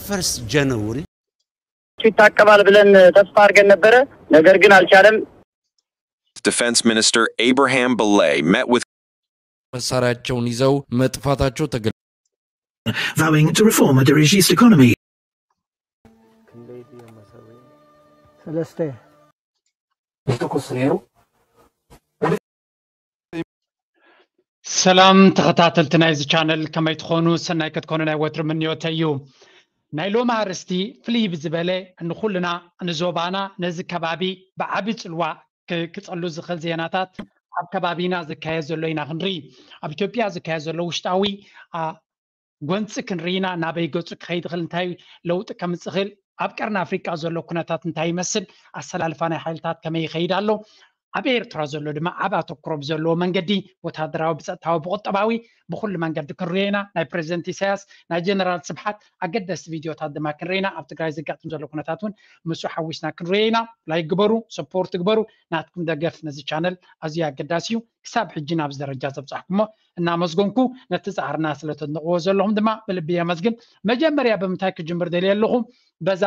First January. ይታቀባል ብለን ተስፋ አድርገን ነበረ። ነገር ግን አልቻለም። Defense Minister Abraham Bellay met with መሳሪያቸውን ይዘው መጥፋታቸው ተገልጿል። Vowing to reform a derechiste economy. ሰለስተ ይትኩስ ነይሩ። ሰላም ተኸታተልቲ ናይዚ ቻነል፣ ከመይ ትኾኑ? ሰናይ ክትኮኑ ናይ ወትሩ ምንዮተይ እዩ። ናይ ሎሚ ኣርእስቲ ፍልይ ብዝበለ ንኹልና፣ ንዞባና፣ ነዚ ከባቢ ብዓቢ ጽልዋ ክ- ክጸሉ ዝኽእል ዜናታት ኣብ ከባቢና ዝካየድ ዘሎ ኢና ክንርኢ። ኣብ ኢትዮጵያ ዝካየድ ዘሎ ውሽጣዊ ኣ፣ ጎንፂ ክንርኢና፣ ናበይ ገፁ ክኸይድ ይኽእል፣ እንታይ ለውጢ ከምፅእ ይኽእል፣ ኣብ ቀርኒ ኣፍሪቃ ዘሎ ኩነታት እንታይ ይመስል፣ ኣሰላልፋ ናይ ሓይልታት ከመይ ይኸይድ ኣሎ፣ ኣብ ኤርትራ ዘሎ ድማ ዓብ ኣተኩሮ ብዘለዎ መንገዲ ወታደራዊ፣ ብፀጥታዊ፣ ብቁጠባዊ፣ ብኩሉ መንገዲ ክንሪኦ ኢና። ናይ ፕሬዚደንት ኢሳያስ፣ ናይ ጀነራል ስብሓት ኣገደስቲ ቪድዮታት ድማ ክንሪኦ ኢና። ኣብ ትግራይ ዘጋጥም ዘሎ ኩነታት እውን ምስኡ ሓዊስና ክንሪኦ ኢና። ላይክ ግበሩ፣ ሰፖርት ግበሩ። ናትኩም ደገፍ ነዚ ቻነል ኣዝዩ ኣገዳሲ እዩ። ክሳብ ሕጂ ናብዚ ደረጃ ዘብፃሕኩሞ እናመስገንኩ፣ ነቲ ፃዕርና ስለተድንቕዎ ዘለኹም ድማ ብልቢ የመስግን። መጀመርያ ብምንታይ ክጅምር ደልየ ኣለኹ? በዛ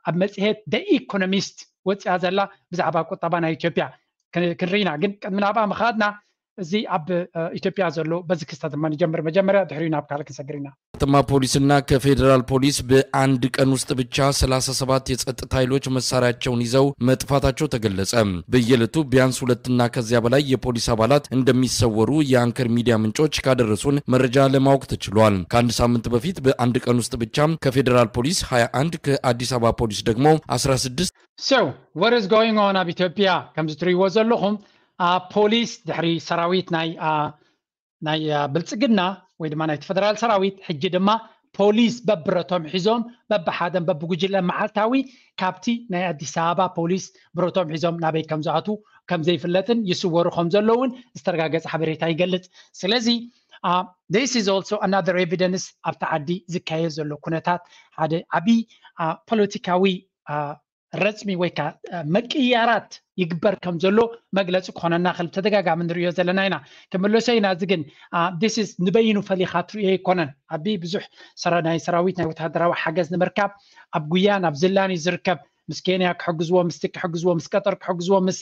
ኣብ መፅሄት ደ ኢኮኖሚስት ወፅያ ዘላ ብዛዕባ ቁጠባ ናይ ኢትዮጵያ ክንርኢና፣ ግን ቅድሚ ናብኣ ምኻድና እዚ ኣብ ኢትዮጵያ ዘሎ በዚ ክስተት ድማ ንጀምር። መጀመርያ ድሕሪኡ ናብ ካልእ ክንሰግር ኢና። ከተማ ፖሊስና ከፌዴራል ፖሊስ በአንድ ቀን ውስጥ ብቻ ሰላሳ ሰባት የጸጥታ ኃይሎች መሳሪያቸውን ይዘው መጥፋታቸው ተገለጸ። በየዕለቱ ቢያንስ ሁለትና ከዚያ በላይ የፖሊስ አባላት እንደሚሰወሩ የአንከር ሚዲያ ምንጮች ካደረሱን መረጃ ለማወቅ ተችሏል። ከአንድ ሳምንት በፊት በአንድ ቀን ውስጥ ብቻ ከፌዴራል ፖሊስ ሃያ አንድ፣ ከአዲስ አበባ ፖሊስ ደግሞ አስራ ስድስት። So what is going on ኣብ ኢትዮጵያ? ከምዚ ትሪእዎ ዘለኹም ፖሊስ ድሕሪ ሰራዊት ናይ ናይ ብልፅግና ወይ ድማ ናይቲ ፈደራል ሰራዊት፣ ሕጂ ድማ ፖሊስ በብረቶም ሒዞም በብሓደን በብጉጅለ መዓልታዊ ካብቲ ናይ ኣዲስ ኣበባ ፖሊስ ብረቶም ሒዞም ናበይ ከም ዝኣትዉ ከም ዘይፍለጥን ይስወሩ ከም ዘለውን ዝተረጋገፀ ሓበሬታ ይገልፅ። ስለዚ this is also another evidence ኣብቲ ዓዲ ዝካየድ ዘሎ ኩነታት ሓደ ዓብዪ ፖለቲካዊ ረፅሚ ወይ ከዓ ምቅይያራት ይግበር ከም ዘሎ መግለፂ ክኾነና ክል ተደጋጋሚ ንሪኦ ዘለና ኢና። ክምልሶ ኢና። እዚ ግን this is ንበይኑ ፈሊኻ ትሪኦ ኣይኮነን። ዓቢ ብዙሕ ናይ ሰራዊት ናይ ወታደራዊ ሓገዝ ንምርካብ ኣብ ጉያን ኣብ ዝላን እዩ ዝርከብ። ምስ ኬንያ ክሕግዝዎ፣ ምስቲ ክሕግዝዎ፣ ምስ ቀጠር ክሕግዝዎ፣ ምስ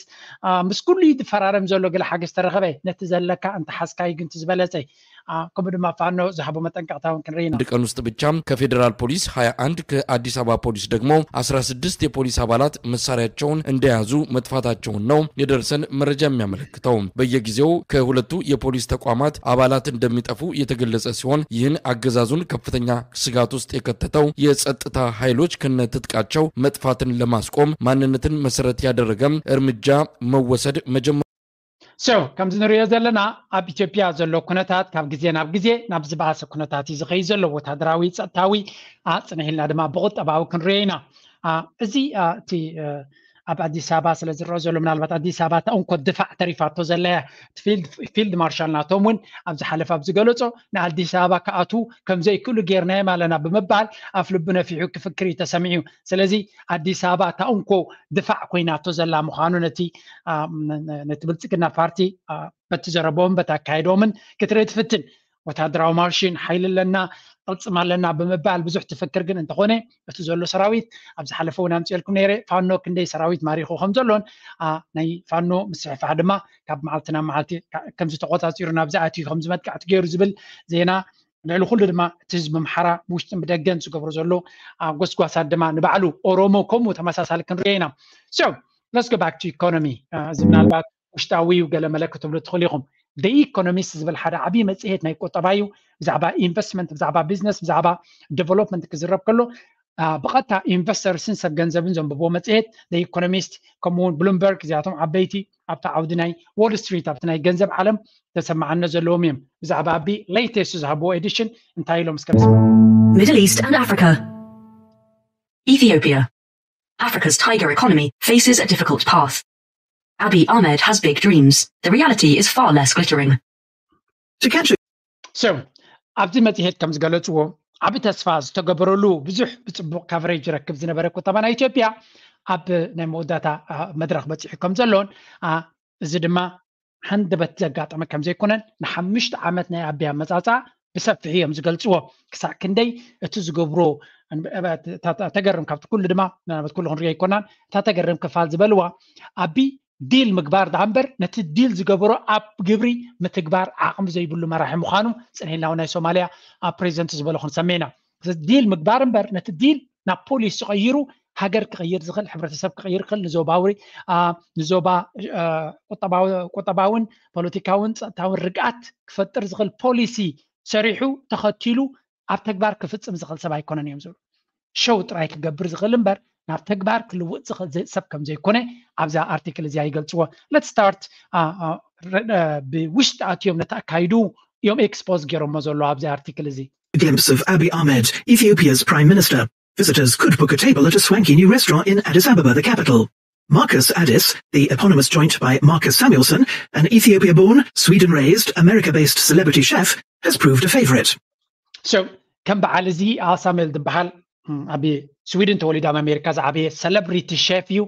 ምስ ኩሉ እዩ ዝፈራረም ዘሎ። ገለ ሓገዝ ተረኸበ ነቲ ዘለካ እንተሓዝካዩ ግን ዝበለፀ። ከምኡ ድማ ፋኖ ዝሃቦ መጠንቀቕታ እውን ክንርኢ ኢና። አንድ ቀን ውስጥ ብቻ ከፌዴራል ፖሊስ ሃያ አንድ፣ ከአዲስ አበባ ፖሊስ ደግሞ አስራ ስድስት የፖሊስ አባላት መሳሪያቸውን እንደያዙ መጥፋታቸውን ነው የደረሰን መረጃ የሚያመለክተው። በየጊዜው ከሁለቱ የፖሊስ ተቋማት አባላት እንደሚጠፉ የተገለጸ ሲሆን ይህን አገዛዙን ከፍተኛ ስጋት ውስጥ የከተተው የጸጥታ ኃይሎች ከነ ትጥቃቸው መጥፋትን ለማስቆም ማንነትን መሰረት ያደረገም እርምጃ መወሰድ መጀመ So ከምዚ ንሪኦ ዘለና ኣብ ኢትዮጵያ ዘሎ ኩነታት ካብ ግዜ ናብ ግዜ ናብ ዝበኣሰ ኩነታት እዩ ዝኸይድ ዘሎ። ወታደራዊ፣ ፀጥታዊ፣ ፅንሕ ኢልና ድማ ብቁጠባዊ ክንሪኦ ኢና። እዚ እቲ ኣብ ኣዲስ ኣበባ ስለ ዝረአ ዘሎ ምናልባት ኣዲስ ኣበባ እታ እንኮ ድፋዕ ተሪፋቶ ዘላ እያ። ፊልድ ማርሻል ናቶም እውን ኣብ ዝሓለፈ ኣብ ዝገለፆ ንኣዲስ ኣበባ ክኣትዉ ከም ዘይክእሉ ጌርናዮም ኣለና ብምባል ኣፍ ልቡ ነፊሑ ክፍክር እዩ ተሰሚዑ። ስለዚ ኣዲስ ኣበባ እታ እንኮ ድፋዕ ኮይናቶ ዘላ ምዃኑ ነቲ ነቲ ብልፅግና ፓርቲ በቲ ዘረቦምን በቲ ኣካይዶምን ክትርኢ ትፍትን። ወታደራዊ ማርሽን ሓይሊ ኣለና ቅልፅም ኣለና ብምባል ብዙሕ ትፍክር ግን እንተኾነ እቲ ዘሎ ሰራዊት ኣብ ዝሓለፈ እውን ኣምፅኤልኩም ነይረ ፋኖ ክንደይ ሰራዊት ማሪኹ ከም ዘሎን ናይ ፋኖ ምስሕፋሕ ድማ ካብ መዓልቲ ናብ መዓልቲ ከምዚ ተቆፃፂሩ ናብዚ ኣትዩ ከምዚ መጥቃዕቲ ገይሩ ዝብል ዜና ልዕሊ ኩሉ ድማ እቲ ህዝቢ ኣምሓራ ብውሽጥን ብደገን ዝገብሮ ዘሎ ጎስጓሳት ድማ ንባዕሉ ኦሮሞ ከምኡ ተመሳሳሊ ክንሪኦ ኢና። So let's go back to economy። እዚ ምናልባት ውሽጣዊ እዩ ገለ መለ ክትብሉ ትኽእሉ ኢኹም። The Economist ዝብል ሓደ ዓብዪ መፅሄት ናይ ቁጠባ እዩ። ብዛዕባ ኢንቨስትመንት፣ ብዛዕባ ቢዝነስ፣ ብዛዕባ ዴቨሎፕመንት ክዝረብ ከሎ ብቐጥታ ኢንቨስተርስን ሰብ ገንዘብን ዘንብብዎ መፅሄት The Economist ከምኡውን ብሉምበርግ እዚኣቶም ዓበይቲ ኣብቲ ዓውዲ ናይ ዎል ስትሪት ኣብቲ ናይ ገንዘብ ዓለም ተሰማዕነት ዘለዎም እዮም። ብዛዕባ ኣቢ ሌተስት ዝሃብዎ ኤዲሽን እንታይ ኢሎም እስከ ንስማ። Middle East and Africa. Ethiopia, Africa's tiger economy, faces a difficult path. Abiy Ahmed has big dreams. The reality is far less glittering. To catch So ኣብዚ መፅሄት ከም ዝገለፅዎ ዓቢ ተስፋ ዝተገበረሉ ብዙሕ ብፅቡቕ ካቨሬጅ ይረክብ ዝነበረ ቁጠባ ናይ ኢትዮጵያ ኣብ ናይ መወዳእታ መድረኽ በፂሑ ከም ዘሎን እዚ ድማ ሃንደበት ዘጋጠመ ከም ዘይኮነን ንሓሙሽተ ዓመት ናይ ኣቢይ ኣመፃፅኣ ብሰፊሕ እዮም ዝገልፅዎ። ክሳዕ ክንደይ እቲ ዝገብሮ ተገርም፣ ካብቲ ኩሉ ድማ ምናልባት ኩሉ ክንሪኦ ኣይኮናን፣ እታ ተገርም ክፋል ዝበልዋ ኣቢ ዲል ምግባር ደኣ እምበር ነቲ ዲል ዝገበሮ ኣብ ግብሪ ምትግባር ዓቕሚ ዘይብሉ መራሒ ምዃኑ ፅንሒላዊ ናይ ሶማልያ ኣብ ፕሬዚደንት ዝበሎ ክንሰምዕ ኢና። ዲል ምግባር እምበር ነቲ ዲል ናብ ፖሊሲ ቀይሩ ሃገር ክቕይር ዝኽእል፣ ሕብረተሰብ ክቕይር ክኽእል፣ ንዞባዊ ንዞባ ቁጠባውን ፖለቲካውን ፀጥታውን ርግኣት ክፈጥር ዝኽእል ፖሊሲ ሰሪሑ ተኸቲሉ ኣብ ተግባር ክፍፅም ዝኽእል ሰብ ኣይኮነን እዮም ዝብሉ። ሸው ጥራይ ክገብር ዝኽእል እምበር ናብ ተግባር ክልውጥ ዝኽእል ሰብ ከም ዘይኮነ ኣብዛ ኣርቲክል እዚኣ ይገልፅዎ። Let's start ብውሽጢ ኣትዮም ነቲ ኣካይዱ እዮም ኤክስፖዝ ገይሮሞ ዘሎ ኣብዚ ኣርቲክል እዚ። A glimpse of Abiy Ahmed, Ethiopia's prime minister. Visitors could book a table at a swanky new restaurant in Addis Ababa, the capital. Marcus Addis, the eponymous joint by Marcus Samuelsson, an Ethiopia born, Sweden raised, America based celebrity chef, has proved a favorite. So ከም በዓል እዚ ሳሙኤል ዝበሃል ኣብ ስዊድን ተወሊዱ ኣብ ኣሜሪካ ዝዓበየ ሰለብሪቲ ሸፍ እዩ።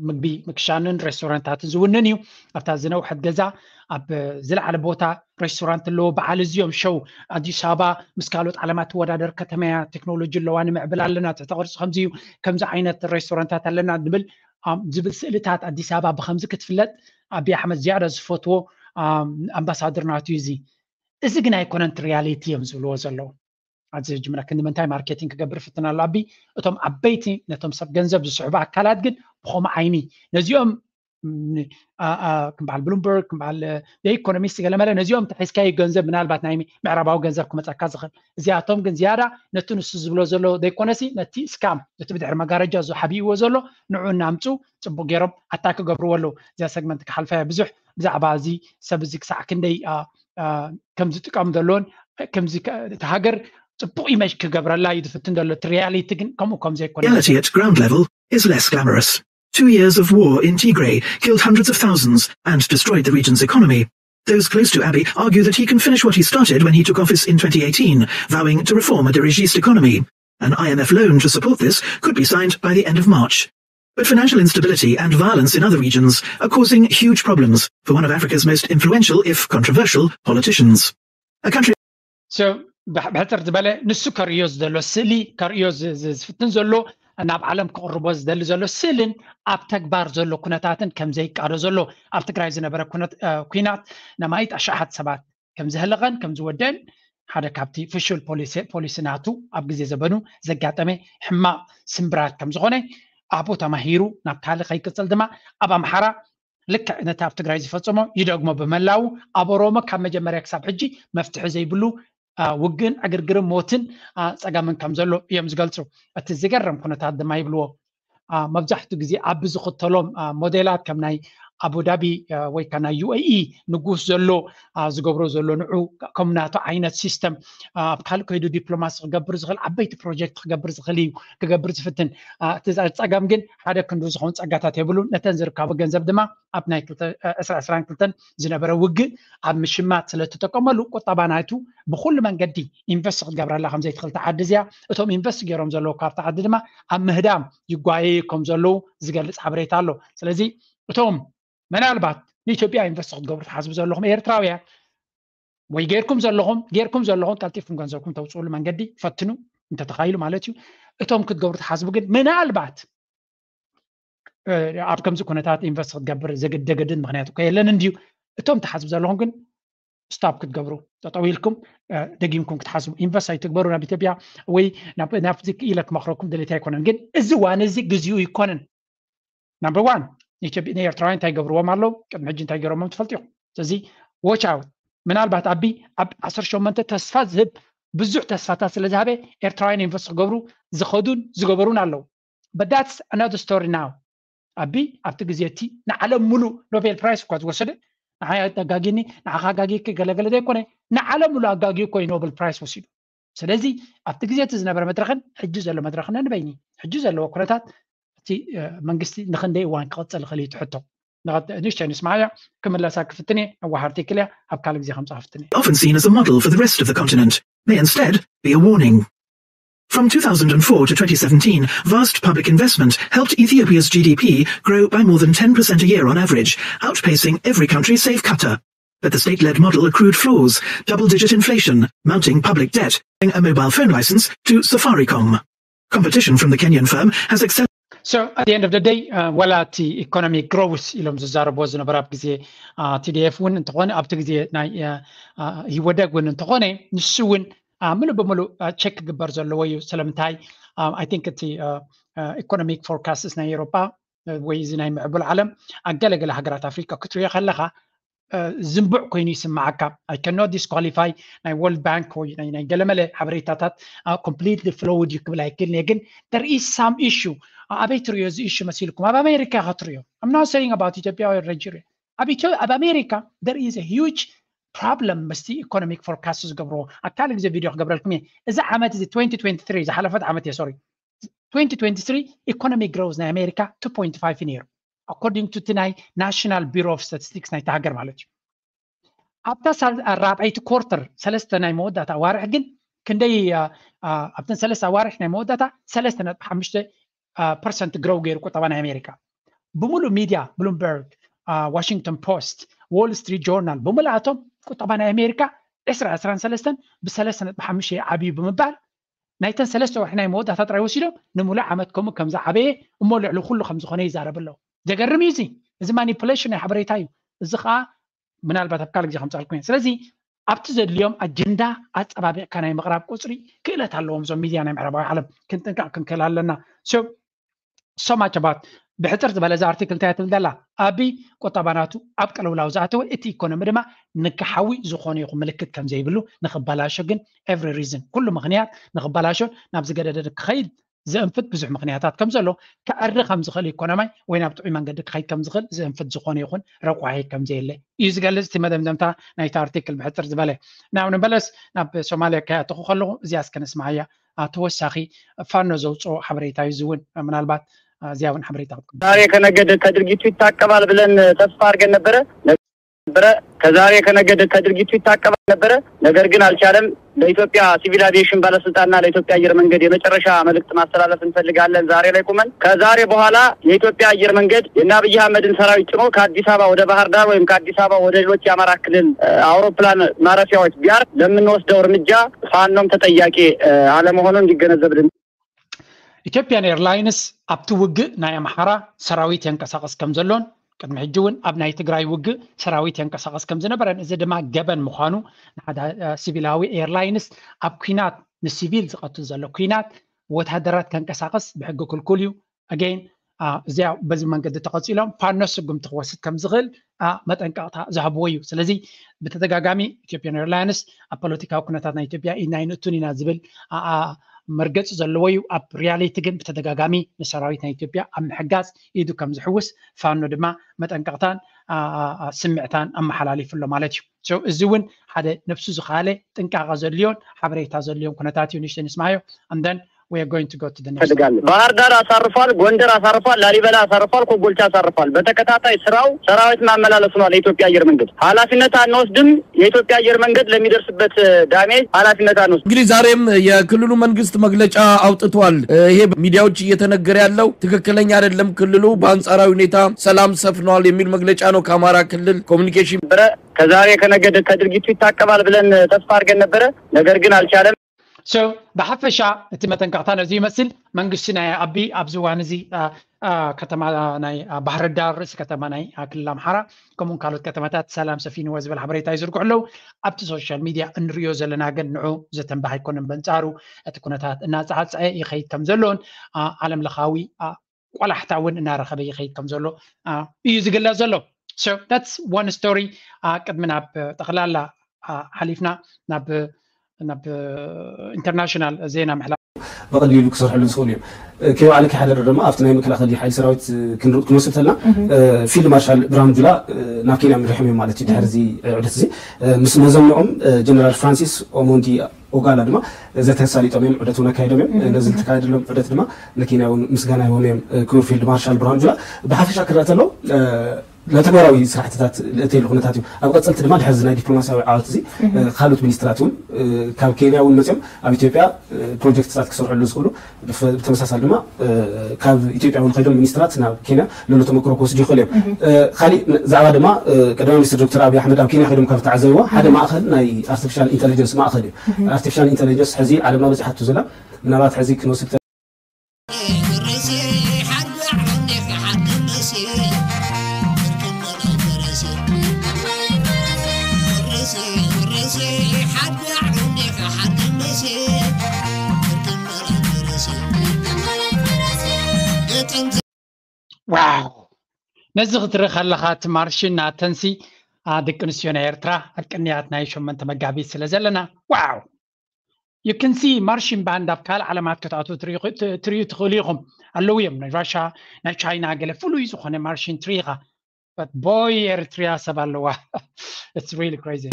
ምግቢ ምክሻንን ሬስቶራንታትን ዝውንን እዩ። ኣብታ ዝነውሐት ገዛ ኣብ ዝለዓለ ቦታ ሬስቶራንት ኣለዎ። በዓል እዚኦም ሸው ኣዲስ ኣበባ ምስ ካልኦት ዓለማት ትወዳደር ከተማያ፣ ቴክኖሎጂ ኣለዋ፣ ንምዕብል ኣለና፣ ትሕተ ቅርፂ ከምዚ እዩ፣ ከምዚ ዓይነት ሬስቶራንታት ኣለና ንብል ዝብል ስእልታት ኣዲስ ኣበባ ብከምዚ ክትፍለጥ ኣቢ ኣሕመድ ዝያዳ ዝፈትዎ ኣምባሳደር ናቱ እዩ። እዚ እዚ ግን ኣይኮነን ሪያሊቲ እዮም ዝብልዎ ዘለዉ። ኣዚ ጅምራ ክንዲ ምንታይ ማርኬቲንግ ክገብር ፍትን ኣሎ ኣቢ። እቶም ዓበይቲ ነቶም ሰብ ገንዘብ ዝስሕቡ ኣካላት ግን ብኸምኡ ዓይኒ ነዚኦም ክምበዓል ብሉምበርግ ክምበዓል ኢኮኖሚስት ገለመለ ነዚኦም ተሒዝካዩ ገንዘብ ምናልባት ናይ ምዕራባዊ ገንዘብ ክመፀካ ዝኽእል። እዚኣቶም ግን ዝያዳ ነቲ ንሱ ዝብሎ ዘሎ ዘይኮነሲ ነቲ ስካም ነቲ ብድሕሪ መጋረጃ ዝሓብእዎ ዘሎ ንዑ እናምፁ ፅቡቅ ገይሮም ኣታ ክገብርዎ ኣለዉ። እዚኣ ሰግመንት ክሓልፋ ብዙሕ ብዛዕባ እዚ ሰብ እዚ ክሳዕ ክንደይ ከምዝጥቀም ዘሎን ከምዚ እቲ ሃገር ፅቡቅ ኢመጅ ክገብረላ እዩ ዝፍትን ዘሎ። እቲ ሪያሊቲ ግን ከምኡ ከም ዘይኮነ Reality at ground level is less glamorous. Two years of war in Tigray killed hundreds of thousands and destroyed the region's economy. Those close to Abiy argue that he can finish what he started when he took office in twenty eighteen, vowing to reform a dirigised economy. An I M F loan to support this could be signed by the end of March. But financial instability and violence in other regions are causing huge problems for one of Africa's most influential, if controversial, politicians. A country ብሕፅር ዝበለ ንሱ ከርእዮ ዝደሎ ስእሊ ከርእዮ ዝፍትን ዘሎ ናብ ዓለም ክቕርቦ ዝደሊ ዘሎ ስእልን ኣብ ተግባር ዘሎ ኩነታትን ከም ዘይቃዶ ዘሎ ኣብ ትግራይ ዝነበረ ኩናት ነማይት ኣሽሓት ሰባት ከም ዝህለቐን ከም ዝወደን ሓደ ካብቲ ፍሹል ፖሊሲ ናቱ ኣብ ግዜ ዘበኑ ዘጋጠመ ሕማቕ ስምብራት ከም ዝኾነ ኣብኡ ተማሂሩ ናብ ካልእ ከይቅፅል ድማ ኣብ ኣምሓራ ልክዕ ነቲ ኣብ ትግራይ ዝፈፀሞ ይደግሞ ብመላው ኣብ ኦሮሞ ካብ መጀመርያ ክሳብ ሕጂ መፍትሒ ዘይብሉ ውግእን ዕግርግርን ሞትን ፀገምን ከም ዘሎ እዮም ዝገልፁ። እቲ ዝገርም ኩነታት ድማ ይብልዎ መብዛሕትኡ ግዜ ኣብ ዝኽተሎም ሞዴላት ከም ናይ ኣቡዳቢ ወይ ከዓ ናይ ዩ ኤ ኢ ንጉስ ዘሎ ዝገብሮ ዘሎ ንዑ ከም ናቱ ዓይነት ሲስተም ኣብ ካልእ ከይዱ ዲፕሎማሲ ክገብር ዝኽእል ዓበይቲ ፕሮጀክት ክገብር ዝኽእል እዩ ክገብር ዝፍትን። እቲ ፀገም ግን ሓደ ክንዱ ዝኾኑ ፀጋታት የብሉን። ነተን ዝርከቡ ገንዘብ ድማ ኣብ ናይ ዕስራ ዕስራን ክልተን ዝነበረ ውግእ ኣብ ምሽማት ስለተጠቀመሉ ቁጠባ ናይቱ ብኩሉ መንገዲ ኢንቨስት ክትገብረላ ከም ዘይትኽእል ተዓዲ እዚኣ እቶም ኢንቨስት ገይሮም ዘለዉ ካብቲ ዓዲ ድማ ኣብ ምህዳም ይጓየዩ ከም ዘለዉ ዝገልፅ ሓበሬታ ኣሎ። ስለዚ እቶም ምናልባት ንኢትዮጵያ ኢንቨስት ክትገብሩ ትሓስቡ ዘለኹም ኤርትራውያን ወይ ጌርኩም ዘለኹም ጌርኩም ዘለኹም ቀልጢፍኩም ገንዘብኩም ተውፅእሉ መንገዲ ፈትኑ እንተተኻይሉ ማለት እዩ። እቶም ክትገብሩ ትሓስቡ ግን ምናልባት ኣብ ከምዚ ኩነታት ኢንቨስት ክትገብር ዘገደገድን ምክንያት እኮ የለን እንድዩ። እቶም ትሓስቡ ዘለኹም ግን ስታፕ ክትገብሩ ጠጠው ኢልኩም ደጊምኩም ክትሓስቡ ኢንቨስት ኣይትግበሩ ናብ ኢትዮጵያ ወይ ናብዚ ኢለ ክመክረኩም ድሌት ኣይኮነን። ግን እዚ ዋን እዚ ግዚኡ ይኮነን። ናምበር ዋን ንኤርትራውያን እንታይ ገብርዎም ኣለዉ ቅድሚ ሕጂ እንታይ ገይሮሞም ትፈልጡ ኢኹም። ስለዚ ዎች ኣውት ምናልባት ኣቢ ኣብ ዓሰርተ ሸሞንተ ተስፋ ዝህብ ብዙሕ ተስፋታት ስለ ዝሃበ ኤርትራውያን ኢንቨስት ክገብሩ ዝኸዱን ዝገበሩን ኣለዉ። But that's another story now። ኣቢ ኣብቲ ግዜ እቲ ንዓለም ሙሉ ኖቤል ፕራይስ እኳ ዝወሰደ ንዓይ ኣጋጊኒ ንዓኻ ኣጋጊ ክገለገለ ዘይኮነ ንዓለም ሙሉ ኣጋጊ እኮ እዩ ኖቤል ፕራይስ ወሲዱ። ስለዚ ኣብቲ ግዜ እቲ ዝነበረ መድረኽን ሕጂ ዘሎ መድረኽን ነንበይኒ ሕጂ ዘለዎ ኩነታት እቲ መንግስቲ ንክንደይ እዋን ክቐፅል ይኽእል እዩ ትሕቶ። ንሽተይ ንስማዕያ ክምለሳ ክፍትን እየ። ነዋሕ ኣርቲክል እያ ኣብ ካልእ ግዜ ከምፃ ክፍትን እየ። Often seen as a model for the rest of the continent, may instead be a warning. From two thousand and four to twenty seventeen, vast public investment helped Ethiopia's G D P grow by more than ten percent a year on average, outpacing every country save Qatar. But the state-led model accrued flaws, double-digit inflation, mounting public debt, a mobile phone license to Safaricom. Competition from the Kenyan firm has accelerated. So at the end of the day, uh, ወላ እቲ ኢኮኖሚክ ግሮውስ ኢሎም ዝዛረብዎ ዝነበሩ ኣብ ግዜ ቲዲኤፍ እውን እንተኾነ ኣብቲ ግዜ ናይ ህወደግ እውን እንተኾነ ንሱ እውን ምሉእ ብምሉእ ቸክ ክግበር ዘለዎ እዩ። ስለምንታይ? I think እቲ ኢኮኖሚክ ፎርካስትስ ናይ ኤሮፓ ወይ እዚ ናይ ምዕቡል ዓለም ኣብ ገለገለ ሃገራት ኣፍሪካ ክትሪኦ ከለካ ዝንቡዕ ኮይኑ ይስምዓካ። I cannot disqualify ናይ ወርልድ ባንክ ወይ ናይ ገለመለ ሓበሬታታት ኮምፕሊትሊ ፍሎውድ እዩ ክብል ኣይክእልን እየ። ግን there is some issue። ኣበይ ትሪዮ እዚ ኢሹ መሲልኩም? ኣብ ኣሜሪካ ኢኻ ትሪዮ። I'm not saying about ኢትዮጵያ ወይ ናይጄሪያ። ኣብ ኣሜሪካ there is a huge problem ምስቲ ኢኮኖሚክ ፎርካስት ዝገብርዎ። ኣብ ካልእ ግዜ ቪድዮ ክገብረልኩም እየ። እዚ ዓመት እዚ twenty twenty-three ዝሓለፈት ዓመት እየ ሶሪ twenty twenty-three ኢኮኖሚክ ግሮውዝ ናይ ኣሜሪካ two point five ነይሩ። According to እቲ ናይ ናሽናል ቢሮ ኦፍ ስታቲስቲክስ ናይቲ ሃገር ማለት እዩ። ኣብታ ራብዐይቲ ኮርተር ሰለስተ ናይ መወዳእታ ኣዋርሕ ግን ክንደይ ኣብተን ሰለስተ ኣዋርሕ ናይ መወዳእታ ሰለስተ ነጥቢ ሓሙሽተ ፐርሰንት ግሮው ገይሩ ቁጠባ ናይ ኣሜሪካ። ብምሉእ ሚድያ ብሉምበርግ፣ ዋሽንግተን ፖስት፣ ዎል ስትሪት ጆርናል ብምልኣቶም ቁጠባ ናይ ኣሜሪካ ዕስራ ዕስራን ሰለስተን ብሰለስተ ነጥቢ ሓሙሽተ ዓብዩ ብምባል ናይተን ሰለስተ ወርሒ ናይ መወዳእታ ጥራይ ወሲዶም ንምሉእ ዓመት ከምኡ ከም ዝዓበየ እሞ ልዕሊ ኩሉ ከም ዝኾነ ይዛረብ ኣለዉ። ዘገርም እዩ እዚ። እዚ ማኒፕሌሽን ናይ ሓበሬታ እዩ። እዚ ከዓ ምናልባት ኣብ ካልእ ግዜ ከምፅኣልኩም እየ። ስለዚ ኣብቲ ዘድልዮም ኣጀንዳ ኣፀባቢቕካ ናይ ምቕራብ ቁፅሪ ክእለት ኣለዎም እዞም ሚድያ ናይ ምዕራባዊ ዓለም። ክንጥንቀቕ ክንክእል ኣለና። So so much about ብሕፅር ዝበለ እዛ ኣርቲክል እንታይ ትብል ዘላ? ኣቢ ቁጠባ ናቱ ኣብ ቅልውላው ዝኣተወ እቲ ኢኮኖሚ ድማ ንክሓዊ ዝኾነ ይኹን ምልክት ከም ዘይብሉ ንክበላሾ ግን every reason ኩሉ ምኽንያት ንክበላሾ ናብ ዝገደደ ክኸይድ ዘእንፍት ብዙሕ ምኽንያታት ከም ዘሎ ከዕሪ ከም ዝኽእል ኢኮኖማይ ወይ ናብ ጥዑይ መንገዲ ክኸይድ ከም ዝኽእል ዘእንፍት ዝኾነ ይኹን ረቋሒ ከም ዘየለ እዩ ዝገልጽ እቲ መደምደምታ ናይቲ ኣርቲክል ብሕፅር ዝበለ። ናብ ንመለስ ናብ ሶማልያ ከያተኹ ከለኹ እዚኣ እስከ ንስማዓያ። ተወሳኺ ፋኖ ዘውፅኦ ሓበሬታ እዩ። እዚ እውን ምናልባት እዚኣ እውን ሓበሬታ ክትቅበል ዛሬ ከነገ ከድርጊቱ ይታቀባል ብለን ተስፋ አድርገን ነበረ ነበረ ከዛሬ ከነገ ከድርጊቱ ይታቀባል ነበረ። ነገር ግን አልቻለም። ለኢትዮጵያ ሲቪል አቪዬሽን ባለስልጣንና ለኢትዮጵያ አየር መንገድ የመጨረሻ መልእክት ማስተላለፍ እንፈልጋለን። ዛሬ ላይ ቁመን ከዛሬ በኋላ የኢትዮጵያ አየር መንገድ የእነ አብይ አህመድን ሰራዊት ጭኖ ከአዲስ አበባ ወደ ባህር ዳር ወይም ከአዲስ አበባ ወደ ሌሎች የአማራ ክልል አውሮፕላን ማረፊያዎች ቢያርፍ ለምንወስደው እርምጃ ፋኖም ተጠያቂ አለመሆኑን እንዲገነዘብልን። ኢትዮጵያን ኤርላይንስ ኣብቲ ውግእ ናይ ኣምሓራ ሰራዊት የንቀሳቐስ ከም ዘሎን ቅድሚ ሕጂ እውን ኣብ ናይ ትግራይ ውግእ ሰራዊት የንቀሳቐስ ከም ዝነበረን እዚ ድማ ገበን ምዃኑ ንሓደ ሲቪላዊ ኤርላይንስ ኣብ ኲናት ንሲቪል ዝቐትል ዘሎ ኲናት ወታደራት ከንቀሳቐስ ብሕጊ ክልኩል እዩ። ኣገይን እዚኣ በዚ መንገዲ ተቐፂሎም ፋኖ ስጉምቲ ክወስድ ከም ዝኽእል መጠንቀቕታ ዝሃብዎ እዩ። ስለዚ ብተደጋጋሚ ኢትዮጵያን ኤርላይንስ ኣብ ፖለቲካዊ ኩነታት ናይ ኢትዮጵያ ኢና ኣይንእቱን ኢና ዝብል መርገፂ ዘለዎ እዩ። ኣብ ሪያሊቲ ግን ብተደጋጋሚ ንሰራዊት ናይ ኢትዮጵያ ኣብ ምሕጋዝ ኢዱ ከም ዝሕውስ ፋኖ ድማ መጠንቀቕታን ስምዕታን ኣመሓላሊፉ ኣሎ ማለት እዩ። እዚ እውን ሓደ ነብሱ ዝኻለ ጥንቃቐ ዘድልዮን ሓበሬታ ዘድልዮን ኩነታት እዩ። ንእሽተይ ንስማዮ and then we are going to go to the next one. ባህር ዳር አሳርፏል፣ ጎንደር አሳርፏል፣ ላሊበላ አሳርፏል፣ ኮምቦልቻ አሳርፏል። በተከታታይ ስራው ሰራዊት ማመላለስ ሆኗል። የኢትዮጵያ አየር መንገድ ኃላፊነት አንወስድም። የኢትዮጵያ አየር መንገድ ለሚደርስበት ዳሜጅ ኃላፊነት አንወስድም። እንግዲህ ዛሬም የክልሉ መንግስት መግለጫ አውጥቷል። ይሄ ሚዲያዎች እየተነገረ ያለው ትክክለኛ አይደለም። ክልሉ በአንጻራዊ ሁኔታ ሰላም ሰፍኗል የሚል መግለጫ ነው ከአማራ ክልል ኮሚኒኬሽን ከዛሬ ከነገ ከድርጊቱ ይታቀባል ብለን ተስፋ አድርገን ነበረ። ነገር ግን አልቻለም። ብሓፈሻ እቲ መጠንቀቕታ ነዚ ይመስል። መንግስቲ ናይ ኣቢ ኣብዚ እዋን እዚ ከተማ ናይ ባህር ዳር ርእሲ ከተማ ናይ ክልል ኣምሓራ ከምኡን ካልኦት ከተማታት ሰላም ሰፊንዎ ዝብል ሓበሬታ ይዝርግሑ ኣለዉ። ኣብቲ ሶሻል ሚድያ እንሪኦ ዘለና ግን ንዑ ዘተንባህ ኣይኮነን። በንፃሩ እቲ ኩነታት እናፀዓፀዐ ይኸይድ ከም ዘሎን ዓለም ለኻዊ ቆላሕታ እውን እናረኸበ ይኸይድ ከም ዘሎ እዩ ዝግለፅ ዘሎ። So that's one story። ቅድሚ ናብ ጠቕላላ ሓሊፍና ናብ ናብ ኢንተርናሽናል ዜና ምሕላፍ ብቐሊሉ ክሰርሕሉ ዝኽእሉ እዮም። ከይባዕለ ከይሓደረ ድማ ኣብቲ ናይ መከላኸሊ ሓይሊ ሰራዊት ክንወስድ ተልና ፊልድ ማርሻል ብርሃኑ ጁላ ናብ ኬንያ ምሪሖም እዮም ማለት እዩ። ድሕሪ እዚ ዑደት እዚ ምስ መዘንኦም ጀነራል ፍራንሲስ ኦሞንዲ ኦጋላ ድማ ዘተ ኣሳሊጦም እዮም። ዑደት እውን ኣካይዶም እዮም። ነዚ ዝተካየደሎም ዑደት ድማ ንኬንያ እውን ምስጋና ሂቦም እዮም። ክቡር ፊልድ ማርሻል ብርሃኑ ጁላ ብሓፈሻ ክረአ ተሎ ናብ ተግባራዊ ስራሕትታት ለእተየሉ ኩነታት እዩ። ኣብ ቀፀልቲ ድማ ድሕዚ ናይ ዲፕሎማሲያዊ ዓወት እዚ ካልኦት ሚኒስትራት እውን ካብ ኬንያ እውን መፅኦም ኣብ ኢትዮጵያ ፕሮጀክትታት ክሰርሕሉ ዝኽእሉ ብተመሳሳሊ ድማ ካብ ኢትዮጵያ እውን ከይዶም ሚኒስትራት ናብ ኬንያ ለሎ ተመክሮ ክወስዱ ይኽእሉ እዮም። ካሊእ ዛዕባ ድማ ቀዳማይ ሚኒስትር ዶክተር ኣብይ ኣሕመድ ኣብ ኬንያ ከይዶም ካብ ተዓዘብዎ ሓደ ማእኸል ናይ ኣርቲፊሻል ኢንተለጀንስ ማእኸል እዩ። ኣርቲፊሻል ኢንተለጀንስ ሕዚ ዓለምና በፂሓቱ ዘላ ምናልባት ሕዚ ክንወስድ ዋው ነዚ ክትርኢ ከለኻ እቲ ማርሽን ናተንሲ ደቂ ኣንስትዮ ናይ ኤርትራ ኣብ ቅንያት ናይ ሸመንተ መጋቢት ስለ ዘለና ዋው you can see ማርሽን ባንድ ኣብ ካልእ ዓለማት ክትኣትዉ ትርእዩ ትኽእሉ ኢኹም ኣለዉ እዮም ናይ ራሻ ናይ ቻይና ገለ ፍሉይ ዝኾነ ማርሽን ትርኢ ኢኻ but boy ኤርትሪያ ሰብ ኣለዋ it's really crazy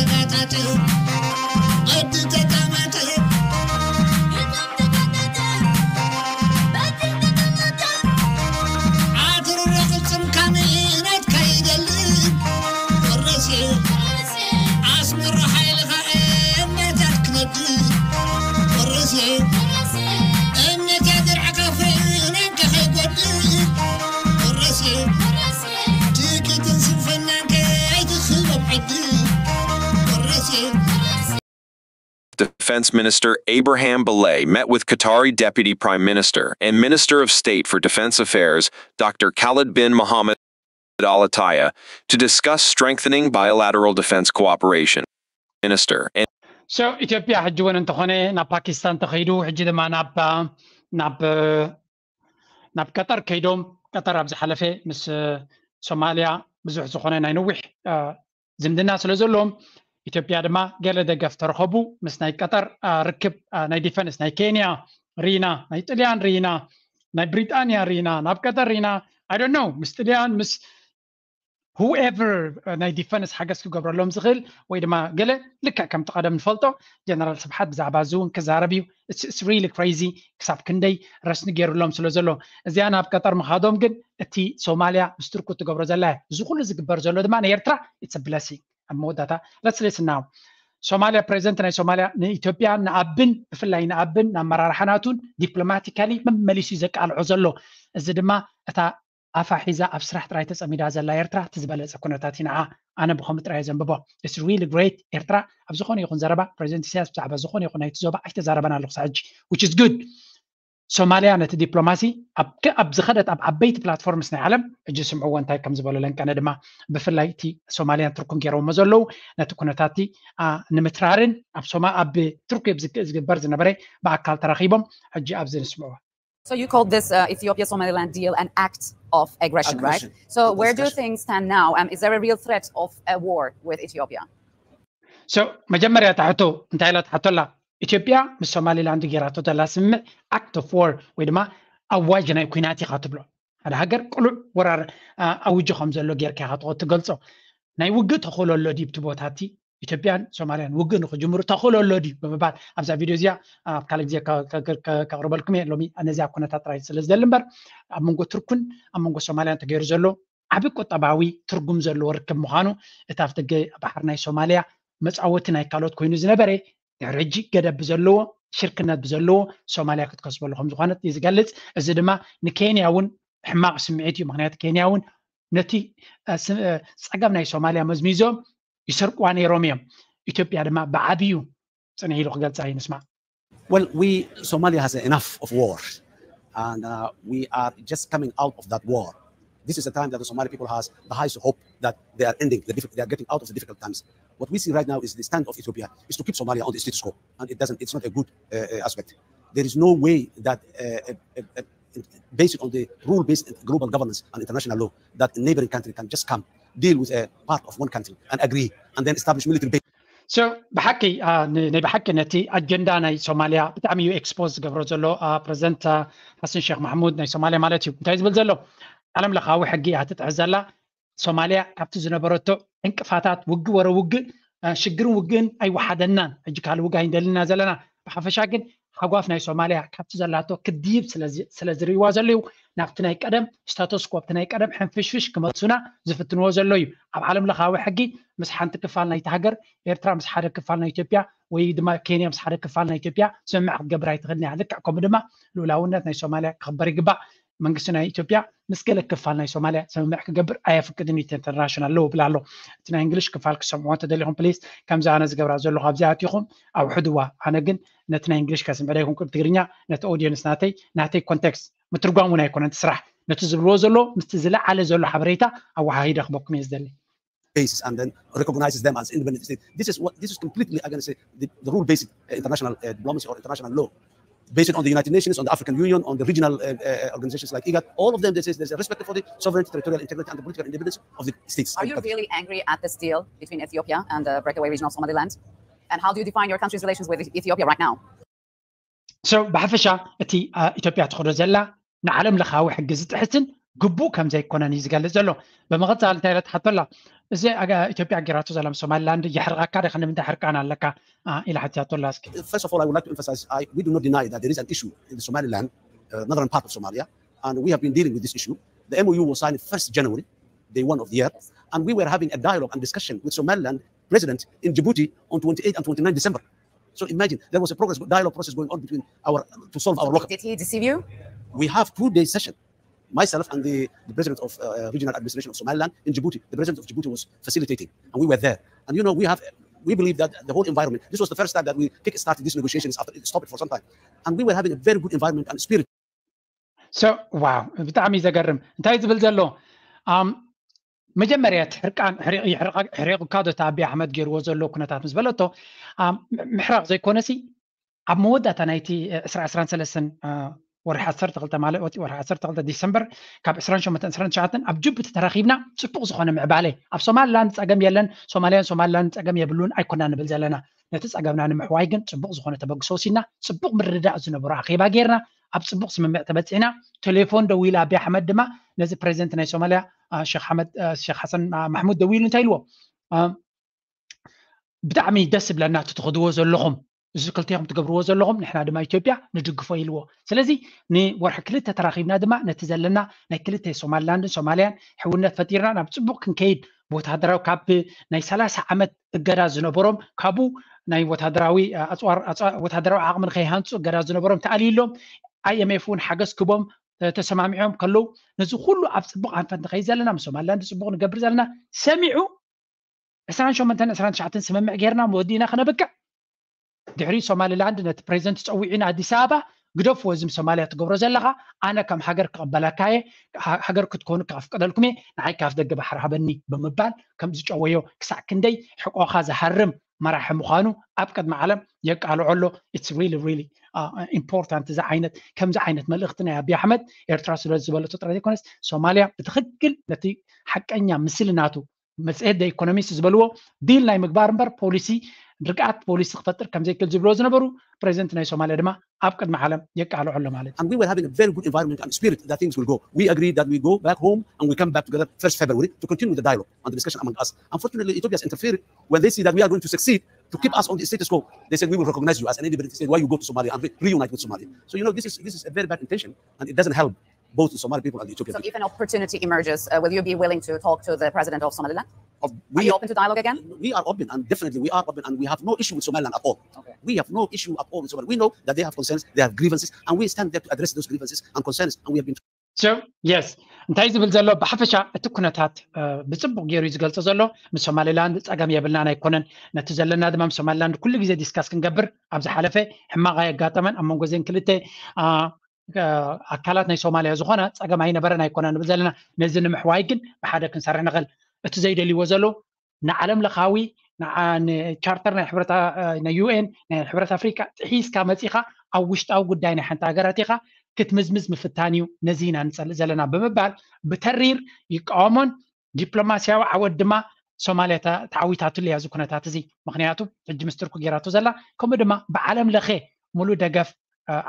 Defense Minister Abraham Balay met with Qatari Deputy Prime Minister and Minister of State for Defense Affairs, Doctor Khalid bin Mohammed Al Attiyah, to discuss strengthening bilateral defense cooperation. Minister and so ኢትዮጵያ ሕጂ እውን እንተኾነ ናብ ፓኪስታን ተኸይዱ ሕጂ ድማ ናብ ናብ ናብ ቀጠር ከይዶም ቀጠር ኣብ ዝሓለፈ ምስ ሶማልያ ብዙሕ ዝኾነ ናይ ነዊሕ ዝምድና ስለ ዘለዎም ኢትዮጵያ ድማ ገለ ደገፍ ተረኸቡ ምስ ናይ ቀጠር ርክብ ናይ ዲፈንስ ናይ ኬንያ ርኢና ናይ ጥልያን ርኢና ናይ ብሪጣንያ ርኢና ናብ ቀጠር ርኢና I don't know ምስ ጥልያን ምስ whoever ናይ ዲፈንስ ሓገዝ ክገብረሎም ዝኽእል ወይ ድማ ገለ ልክዕ ከምቲ ቀደም ንፈልጦ ጀነራል ስብሓት ብዛዕባ እዚ እውን ክዛረብ እዩ it's really crazy ክሳብ ክንደይ ረስኒ ገይሩሎም ስለ ዘሎ እዚኣ ናብ ቀጠር ምኻዶም ግን እቲ ሶማልያ ምስ ቱርኩ ትገብሮ ዘላ እዚ ኩሉ ዝግበር ዘሎ ድማ ንኤርትራ it's blessing ኣብ መወዳታ let's listen now ሶማልያ ፕሬዚደንት ናይ ሶማልያ ንኢትዮጵያ ንኣብን ብፍላይ ንኣብን ንኣመራርሓናቱን ዲፕሎማቲካሊ መመሊሱ ዘቃልዖ ዘሎ እዚ ድማ እታ ኣፋ ሒዛ ኣብ ስራሕ ጥራይ ተጸሚዳ ዘላ ኤርትራ እቲ ዝበለጸ ኩነታት እዩ ንዓ ኣነ ብኸምኡ ጥራይ ዘንብቦ it's really great ኤርትራ ኣብ ዝኾነ ይኹን ዘረባ ፕሬዚደንት ኢሳያስ ብዛዕባ ዝኾነ ይኹን ናይቲ ዞባ ኣይተዛረበን ኣሎ ክሳብ ሕጂ which is good ሶማልያ ነቲ ዲፕሎማሲ ኣብ ዝኸደት ኣብ ዓበይቲ ፕላትፎርምስ ናይ ዓለም ሕጂ ስምዕዎ እንታይ ከም ዝበሎ ለንቀነ ድማ ብፍላይ እቲ ሶማልያን ቱርክን ገይረውሞ ዘለዉ ነቲ ኩነታትቲ ንምትራርን ኣብ ሶማ ኣብ ቱርክ ዝግበር ዝነበረ ብኣካል ተራኺቦም ሕጂ ኣብዚ ንስምዕዎ So you called this uh, Ethiopia-Somaliland deal an act of aggression, aggression, right? So where do you think stand now? Um, is there a real threat of a war with Ethiopia? So መጀመርያ ታሕቶ እንታይ ኢላ ትሓቶ ኣላ ኢትዮጵያ ምስ ሶማሊላንድ ጌራቶ ዘላ ስምምዕ act of war ወይ ድማ ኣዋጅ ናይ ኩናት ኢኻ ትብሎ ሓደ ሃገር ቅሉዕ ወራር ኣውጆ ከም ዘሎ ጌርካ ኢኻ ትገልጾ ናይ ውግእ ተኽእሎ ኣሎ ድዩ ብቲ ቦታቲ ኢትዮጵያን ሶማልያን ውግእ ንክጅምሩ ተኽእሎ ኣሎ ድዩ ብምባል ኣብዛ ቪድዮ እዚኣ ኣብ ካልእ ግዜ ከቕርበልኩም እየ ሎሚ ነዚኣ ኩነታት ጥራይ ስለ ዝደሊ እምበር ኣብ መንጎ ቱርክን ኣብ መንጎ ሶማልያን ተገይሩ ዘሎ ዓቢ ቁጠባዊ ትርጉም ዘለዎ ርክብ ምዃኑ እቲ ኣብ ደገ ባሕሪ ናይ ሶማልያ መጻወቲ ናይ ካልኦት ኮይኑ ዝነበረ ድሕሪ ሕጂ ገደብ ብዘለዎ ሽርክነት ብዘለዎ ሶማልያ ክትከስበሉ ከም ዝኾነት እዩ ዝገልጽ እዚ ድማ ንኬንያ እውን ሕማቕ ስምዒት እዩ ምክንያቱ ኬንያ እውን ነቲ ጸገም ናይ ሶማልያ መዝሚዞም ይሰርቅዋ ነይሮም እዮም ኢትዮጵያ ድማ ብዓብዩ ጽንሕ ኢሉ ክገልጻ እዩ ንስማዕ Well, we Somalia has enough of war, and uh, we are just coming out of that war. This is a time that the Somali people has the highest hope that they are ending, the they are getting out of the difficult times. What we see right now is the stand of Ethiopia is to keep Somalia on the status quo, and it doesn't. It's not a good uh, aspect. There is no way that uh, a, a, a, based on the rule-based global governance and international law, that a neighboring country can just come, deal with a part of one country and agree, and then establish military base. So ብሓቂ ናይ ብሓቂ ነቲ ኣጀንዳ ናይ ሶማልያ ብጣዕሚ እዩ ኤክስፖዝ ዝገብሮ ዘሎ ፕረዚደንት ሓሰን ሼክ ማሕሙድ ናይ ሶማልያ ማለት እዩ እንታይ ዝብል ዘሎ ዓለም ለኻዊ ሕጊ እያ ትጥሕስ ዘላ ሶማልያ ካብቲ ዝነበረቶ ዕንቅፋታት ውግእ ወረ ውግእ ሽግርን ውግእን ኣይወሓደናን ሕጂ ካልእ ውግእ ኣይንደልና ዘለና ብሓፈሻ ግን ሃጓፍ ናይ ሶማልያ ካብቲ ዘላቶ ክድይብ ስለ ዝርእይዋ ዘለዉ ናብቲ ናይ ቀደም ስታቶስኮ ኣብቲ ናይ ቀደም ሕንፍሽፍሽ ክመልሱና ዝፍትንዎ ዘሎ እዩ። ኣብ ዓለም ለኻዊ ሕጊ ምስ ሓንቲ ክፋል ናይቲ ሃገር ኤርትራ ምስ ሓደ ክፋል ናይ ኢትዮጵያ ወይ ድማ ኬንያ ምስ ሓደ ክፋል ናይ ኢትዮጵያ ስምምዕ ክትገብር ኣይትኽእልን እያ። ልክዕ ከምኡ ድማ ልኡላውነት ናይ ሶማልያ ክኽበር ይግባእ። መንግስቲ ናይ ኢትዮጵያ ምስ ገለ ክፋል ናይ ሶማልያ ስምምዕ ክገብር ኣየፍቅድን እዩ ኢንተርናሽናል ሎ ብላ ኣሎ። እቲ ናይ እንግሊሽ ክፋል ክሰምዕዎ እንተደሊኹም ፕሊስ ከምዚ ኣነ ዝገብራ ዘለኹ ኣብዚኣ ኣቲኹም ኣውሕድዋ። ኣነ ግን ነቲ ናይ እንግሊሽ ከስምዕ ዶ ይኹን ትግርኛ ነቲ ኦዲየንስ ናተይ ናተይ ኮንቴክስት ምትርጓም እውን ኣይኮነን እቲ ስራሕ። ነቲ ዝብልዎ ዘሎ ምስቲ ዝለዓለ ዘሎ ሓበሬታ ኣወሃሂደ ክበኩም እየ ዝደሊ። Basis and then recognises them as independent state. This is what this is completely against the, the rule-based uh, international uh, diplomacy or international law, based on the United Nations, on the African Union, on the regional uh, uh, organizations like IGAD. All of them, they say there's a respect for the sovereignty, territorial integrity, and the political independence of the states. Are you really angry at this deal between Ethiopia and the breakaway region of Somaliland? And how do you define your country's relations with Ethiopia right now? So ብሓፈሻ እቲ ኢትዮጵያ ትኸዶ ዘላ ንዓለም ለኻዊ ሕጊ ዝጥሕስን ግቡእ ከም ዘይኮነን እዩ ዝገልጽ ዘሎ። ብምቕጻል እንታይ ኢለ ትሓቶ ኣላ? እዚ ኢትዮጵያ ጌራቶ ዘላ ምስ ሶማሊላንድ የሕርቓካ ዶ? ክንዲ ምንታይ ሕርቃን ኣለካ ኢላ ሓቲታቶ ኣላ። እስኪ First of all, I would like to emphasize, I, we do not deny that there is an issue in the Somaliland, uh, northern part of Somalia, and we have been dealing with this issue. The M O U was signed first January, day one of the year, and we were having a dialogue and discussion with Somaliland president in Djibouti on twenty-eight and twenty-nine December. So imagine, there was a progress, dialogue process going on between our, to solve our local. Did he deceive you? We have two-day session. Myself and the, the president of uh, regional administration of Somaliland in Djibouti. The president of Djibouti was facilitating, and we were there. And you know, we have, we believe that the whole environment, this was the first time that we kick-started these negotiations after it stopped for some time. And we were having a very good environment and spirit. So, wow, ብጣዕሚ ዘገርም። እንታይ ዝብል ዘሎ? መጀመርያ እቲ ሕርቃን ሕሪቑካ ዶ እቲ ኣቢ ኣሕመድ ገይርዎ ዘሎ ኩነታት ምስ በለቶ፣ ምሕራቕ ዘይኮነሲ ኣብ መወዳእታ ናይቲ ዕስራ ዕስራን ሰለስተን ወርሒ ዓሰርተ ክልተ ማለት ወርሒ ዓሰርተ ክልተ ዲሰምበር ካብ ዕስራን ሸሞንተን ዕስራን ትሽዓተን ኣብ ጅቡቲ ተራኺብና ጽቡቕ ዝኾነ ምዕባለ ኣብ ሶማሊላንድ ጸገም የለን፣ ሶማልያን ሶማሊላንድ ጸገም የብሉን ኣይኮና ንብል ዘለና። ነቲ ጸገምና ንምሕዋይ ግን ጽቡቕ ዝኾነ ተበግሶ ወሲድና፣ ጽቡቕ ምርድዳእ ዝነበሮ ኣኼባ ጌርና፣ ኣብ ጽቡቕ ስምምዕ ተበጺሕና። ቴሌፎን ደዊሉ ኣቢ ኣሕመድ ድማ ነዚ ፕሬዚደንት ናይ ሶማልያ ሼክ ሓሰን ማሕሙድ ደዊሉ እንታይ ኢልዎ? ብጣዕሚ ደስ ዝብለና እቲ ትኸድዎ ዘለኹም፣ እዚ ክልቴኹም ትገብርዎ ዘለኹም ንሕና ድማ ኢትዮጵያ ንድግፎ ኢልዎ። ስለዚ ንወርሒ ክልተ ተራኺብና ድማ ነቲ ዘለና ናይ ክልተ ሶማሊላንድን ሶማልያን ሕውነት ፈጢርና ናብ ጽቡቕ ክንከይድ ብወታደራዊ ካብ ናይ ሰላሳ ዓመት እገዳ ዝነበሮም ካብኡ ናይ ወታደራዊ ኣፅዋር ወታደራዊ ዓቕሚ ንከይሃንፁ እገዳ ዝነበሮም ተኣልዩሎም ኣይኤምኤፍ እውን ሓገዝ ክቦም ተሰማሚዖም ከለዉ ነዚ ኩሉ ኣብ ፅቡቕ ኣንፈት ንኸይድ ዘለና ምስ ሶማሊላንድ ፅቡቕ ንገብር ዘለና ሰሚዑ ዕስራን ሸሞንተን ዕስራን ትሽዓተን ስምምዕ ጌርና ወዲእና ክነብቅዕ ድሕሪ ሶማሊላንድ ነቲ ፕሬዚደንት ፀዊዑ ንኣዲስ ኣበባ ግደፍዎ እዚ ሶማልያ ትገብሮ ዘለኻ ኣነ ከም ሃገር ክቕበለካ እየ ሃገር ክትኮኑ ከፍቅደልኩም እየ ንዓይ ካፍ ደገ ባሕሪ ሃበኒ ብምባል ከም ዝጨወዮ ክሳዕ ክንደይ ሕቆኻ ዝሃርም መራሒ ምዃኑ ኣብ ቅድሚ ዓለም የቃልዖ ኣሎ። It's really really important እዚ ዓይነት ከምዚ ዓይነት መልእኽቲ ናይ ኣቢ ኣሕመድ ኤርትራ ስለ ዝበለቶ ጥራይ ዘይኮነስ ሶማልያ ብትኽክል ነቲ ሓቀኛ ምስሊ ናቱ መፅሄት ደ ኢኮኖሚስት ዝበልዎ ዲል ናይ ምግባር እምበር ፖሊሲ ርግኣት ፖሊሲ ክፈጥር ከም ዘይክእል ዝብልዎ ዝነበሩ ፕሬዚደንት ናይ ሶማልያ ድማ ኣብ ቅድሚ ዓለም የቃልዖ ኣሎ ማለት እዩ። And we were having a very good environment and spirit that things will go. We agreed that we go back home and we come back together first February to continue the dialogue and the discussion among us. Unfortunately, Ethiopia's interfered when they see that we are going to succeed to keep us on the status quo. They said, "We will recognize you as an independent state. Why you go to Somalia and re- reunite with Somalia?" So, you know, this is this is a very bad intention and it doesn't help both the Somali people and the Ethiopian So people. If an opportunity emerges, uh, will you be willing to talk to the president of Somaliland? Of- Are we, you open to dialogue again? we are open and definitely we are open and we have no issue with Somaliland at all. Okay. We have no issue at all with Somaliland. We know that they have concerns, they have grievances, and we stand there to address those grievances and concerns. And we have been So, yes እንታይ ዝብል ዘሎ ብሓፈሻ እቲ ኩነታት ብፅቡቅ ገይሩ እዩ ዝገልፆ ዘሎ ምስ ሶማሊላንድ ፀገም የብልናን ኣይኮነን ነቲ ዘለና ድማ ምስ ሶማሊላንድ ኩሉ ግዜ ዲስካስ ክንገብር ኣብ ዝሓለፈ ሕማቅ ኣየጋጠመን ኣብ መንጎ ዘን ክልተ ኣካላት ናይ ሶማልያ ዝኾነ ፀገም ኣይነበረን ኣይኮነ ንብል ዘለና ነዚ ንምሕዋይ ግን ብሓደ ክንሰርሕ ንኽእል እቲ ዘይደልይዎ ዘሎ ንዓለም ለኻዊ ንቻርተር ናይ ሕብረት ናይ ዩኤን ናይ ሕብረት ኣፍሪካ ጥሒስካ መፂኻ ኣብ ውሽጣዊ ጉዳይ ናይ ሓንቲ ሃገራት ኢኻ ክትምዝምዝ ምፍታን እዩ ነዚ ኢና ንፀልእ ዘለና ብምባል ብተሪር ይቃወሞን ዲፕሎማስያዊ ዓወት ድማ ሶማልያ ተዓዊታትሉ እያ እዚ ኩነታት እዚ ምክንያቱ ሕጂ ምስ ቱርኪ ጌራቶ ዘላ ከምኡ ድማ ብዓለም ለኸ ሙሉ ደገፍ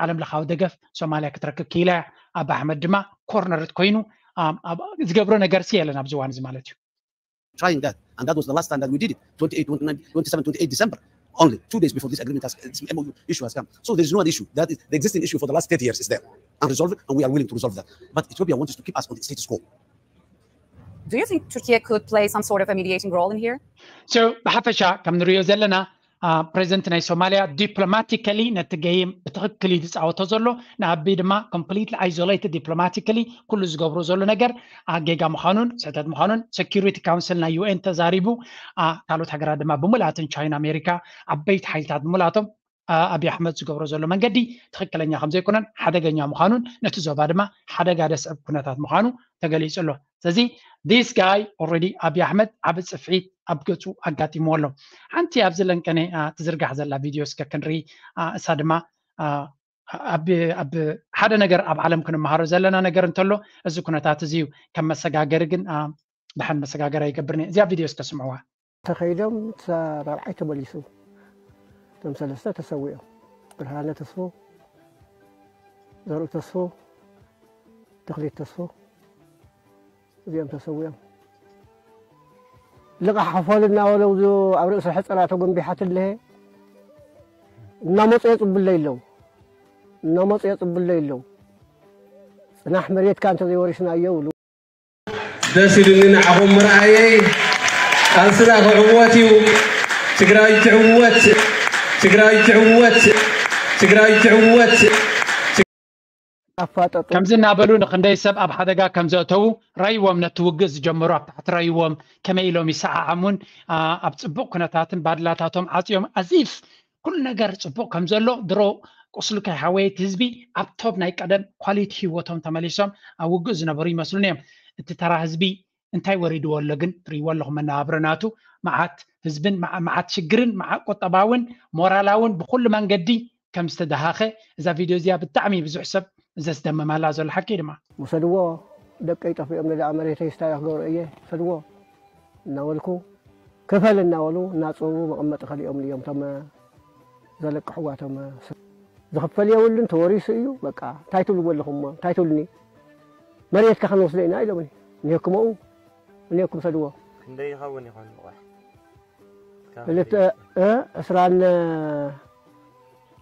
ዓለም ለኻዊ ደገፍ ሶማልያ ክትረክብ ክኢላ እያ ኣብ ኣሕመድ ድማ ኮርነርት ኮይኑ ዝገብሮ ነገር ሲ የለን ኣብዚ ዋን እዚ ማለት እዩ trying that. And that was the last time that we did it, twenty-eight, twenty-nine, twenty-seven, twenty-eight December. only two days before this agreement has, this M O U issue has come. So there is no an issue. That is the existing issue for the last thirty years is there, unresolved, and we are willing to resolve that. But Ethiopia wants to keep us on the status quo. Do you think Turkey could play some sort of a mediating role in here? So ብሓፈሻ ከም ንሪኦ ዘለና ፕሬዚደንት ናይ ሶማልያ ዲፕሎማቲካሊ ነቲ ገይም ብትኽክል እዩ ዝፃወቶ ዘሎ። ንኣቢ ድማ ኮምፕሊትሊ ኣይዞሌትድ ዲፕሎማቲካሊ ኩሉ ዝገብሮ ዘሎ ነገር ጌጋ ምዃኑን ስሕተት ምዃኑን ሴኪሪቲ ካውንስል ናይ ዩ ኤን ተዛሪቡ። ካልኦት ሃገራት ድማ ብምልኣትን ቻይና፣ ኣሜሪካ፣ ዓበይቲ ሓይልታት ብምልኣቶም ኣብይ ኣሕመድ ዝገብሮ ዘሎ መንገዲ ትኽክለኛ ከም ዘይኮነን ሓደገኛ ምዃኑን ነቲ ዞባ ድማ ሓደጋ ደስዕብ ኩነታት ምዃኑ ተገሊጹ ኣሎ። ስለዚ this guy already ኣብይ ኣሕመድ ዓቢ ጽፍዒት ኣብ ገጹ ኣጋጢምዎ ኣሎ። ሓንቲ ኣብዚ ለንቀነ ትዝርጋሕ ዘላ ቪድዮ እስከ ክንርኢ። እሳ ድማ ኣብ ሓደ ነገር ኣብ ዓለም ክንመሃሮ ዘለና ነገር እንተሎ እዚ ኩነታት እዚ እዩ። ከም መሰጋገሪ ግን ደሓን መሰጋገሪ ኣይገብርን እየ። እዚኣ ቪድዮ እስከ ስምዕዋ። ተኸይዶም ራብዓይ ተመሊሱ እቶም ሰለስተ ተሰዊኦም። ብርሃነ ተስፎ፣ ዘርኡ ተስፎ፣ ተኽሊት ተስፎ እዚኦም ተሰዊኦም። ልቓሕ ክፈሉ እናበለው ኣብ ርእሲ ሕፀና ተጎንቢሓት ኣለሀ እናመፁ የፅብለይ ኣለዉ እናመፁ የፅብለይ ኣለዉ። ፅናሕ መሬትካ እንተዘይወሪስናዮ ይብሉ። ደስ ኢሉኒ ንዓኹም ምርኣየይ። ቃልስና ክዕወት እዩ። ትግራይ ትዕወት። ትግራይ ትዕወት። ትግራይ ትዕወት። ኣፋጠጡ ከምዚ እናበሉ ንክንደይ ሰብ ኣብ ሓደጋ ከም ዘእተዉ ራይዎም ነቲ ውግእ ዝጀመሩ ኣብ ታሕቲ ራይዎም ከመይ ኢሎም ይሰዓዓሙን ኣብ ፅቡቕ ኩነታትን ባድላታቶም ዓፅዮም ኣዚፍ ኩሉ ነገር ፅቡቕ ከም ዘሎ ድሮ ቁስሉ ከይሓወየ እቲ ህዝቢ ኣብ ቶብ ናይ ቀደም ኳሊቲ ህይወቶም ተመሊሶም ኣብ ውግእ ዝነበሩ ይመስሉን እዮም። እቲ ተራ ህዝቢ እንታይ ወሪድዎ ኣሎ ግን ትሪእዎ ኣለኹም መነባብሮ ናቱ መዓት ህዝብን መዓት ሽግርን መዓት ቁጠባውን ሞራላውን ብኩሉ መንገዲ ከም ዝተደሃኸ እዛ ቪድዮ እዚኣ ብጣዕሚ ብዙሕ ሰብ ዘስደምም ኣላ ዘሎ ሓቂ ድማ ውሰድዎ ደቀይ ጠፊኦም ነዳኣ መሬተይ ስታይ ክገብሮ እየ ውሰድዎ እናበልኩ ክፈል እናበሉ እናፀቡ መቐመጢ ከሊኦም እዮም ቶም ዘለቅሕዋ ቶም ዝኽፈል የብሉን ተወሪሱ እዩ በቃ እንታይ ትብልዎ ኣለኹም እንታይ ትብልኒ መሬትካ ክንወስዶ ኢና ኢሎምኒ እኒሀኩም ኣብኡ እኒሀኩም ሰድዎ ክንደይ ይኸውን ይኾን ልቓሕ ክልተ ዕስራን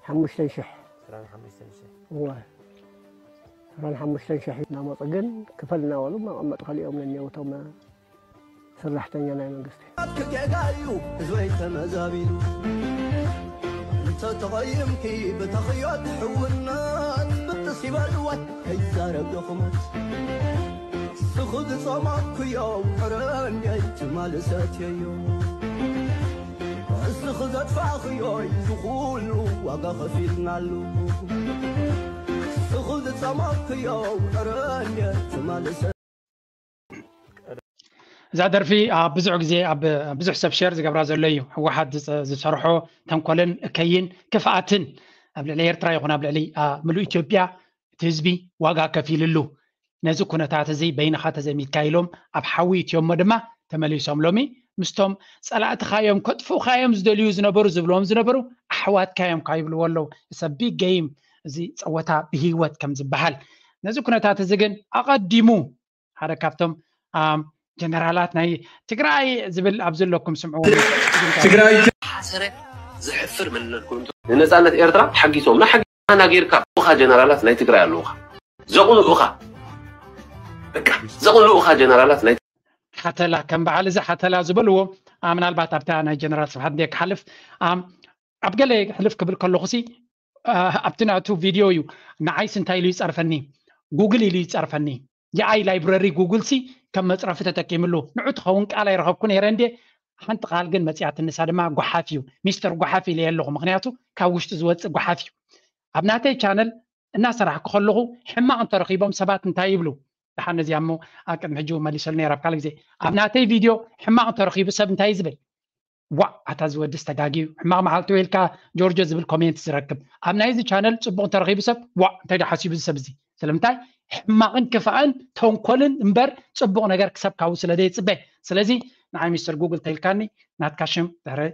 ሓሙሽተን ሽሕ ዕስራን ሓሙሽተን ሽሕ እዋ ዕስራን ሓሙሽተን ሽሕ እናመፁ ግን ክፈል እናበሉ መቐመጢ ከሊኦም ነኒአው እቶም ሰራሕተኛ ናይ መንግስቲ ጌጋ እዩ ህዝበይ ተመዛቢሉ እንተ ተቐይምኪ ብተኽዮ ትሕውነት ብጥስ ይበልዋይ ከይዛረብ ደኽሞት እስኺ ዝጸማኩዮ ውዕረን የይ ትማል ሰትየዮ እስኺ ዘጥፋኽዮ እዩ ዝኹሉ ዋጋ ኸፊልናሉ እስኺ ዝጸማኩዮ ውዕረን የይ ትማል ሰ እዛ ደርፊ ኣብ ብዙሕ ግዜ ኣብ ብዙሕ ሰብ ሸር ዝገብራ ዘሎ እዩ። ህወሓት ዝሰርሖ ተንኮልን እከይን ክፍኣትን ኣብ ልዕሊ ኤርትራ ይኹን ኣብ ልዕሊ ምሉእ ኢትዮጵያ እቲ ህዝቢ ዋጋ ከፊልሉ ነዚ ኩነታት እዚ በይንኻ ተዘሚትካ ኢሎም ኣብ ሓዊ እትዮሞ ድማ ተመሊሶም ሎሚ ምስቶም ጸላእትኻ እዮም ከጥፍኡኻ እዮም ዝደልዩ ዝነበሩ ዝብሎም ዝነበሩ ኣሕዋትካ እዮም ካብ ይብልዎ ኣለዉ። It's a big game እዚ ጸወታ ብህይወት ከም ዝበሃል ነዚ ኩነታት እዚ ግን ኣቐዲሙ ሓደ ካብቶም ጀነራላት ናይ ትግራይ ዝብል ኣብ ዘለኩም ስምዕዎ ትግራይ ሓሰረ ዘሕፍር መንነትኩም ንነፃነት ኤርትራ ሓጊሶምና ሓጊና ጌርካ ኡኻ ጀነራላት ናይ ትግራይ ኣለውኻ ዘቕንኡኻ በቃ ዘቕንኡኻ ጀነራላት ናይ ሓተላ ከም በዓል እዚ ሓተላ ዝበልዎ ምናልባት ኣብታ ናይ ጀነራል ስብሓት እንደ ክሓልፍ ኣብ ገለ ሕልፍ ክብል ከለኹሲ ኣብቲ ናቱ ቪድዮ እዩ ንዓይስ እንታይ ኢሉ ይፀርፈኒ ጉግል ኢሉ ይፀርፈኒ የኣይ ላይብረሪ ጉግል ሲ ከም መፅረፊ ተጠቂምሉ ንዑ ትኸውን ቃል ኣይረኸብኩ ነይረ እንዴ ሓንቲ ቃል ግን መፅያትንሳ ድማ ጓሓፍ እዩ ሚስተር ጓሓፍ ኢለ ኣለኹ ምክንያቱ ካብ ውሽጢ ዝወፅእ ጓሓፍ እዩ ኣብ ናተይ ቻነል እናሰራሕኩ ከለኹ ሕማቕ እንተረኺቦም ሰባት እንታይ ይብሉ ደሓን ነዚኣ እሞ ኣብ ቅድሚ ሕጂ እውን መሊሰሉ ነይረ ኣብ ካልእ ግዜ ኣብ ናተይ ቪድዮ ሕማቕ እንተረኺቡ ሰብ እንታይ ዝብል ዋእ ኣታ ዝወድስ ተጋግዩ ሕማቕ መዓልቲ ወይ ኢልካ ጆርጆ ዝብል ኮሜንት ዝረክብ ኣብ ናይዚ ቻነል ፅቡቕ እንተረኺቡ ሰብ ዋእ እንታይ ዶ ሓሲቡ እዚ ሰብ እዚ ስለምንታይ ሕማቕን ክፋእን ተንኮልን እምበር ፅቡቕ ነገር ክሰብ ካብኡ ስለ ዘይፅበ ስለዚ ንዓይ ሚስተር ጉግል ተይልካኒ ናትካ ሽም ድሕሪ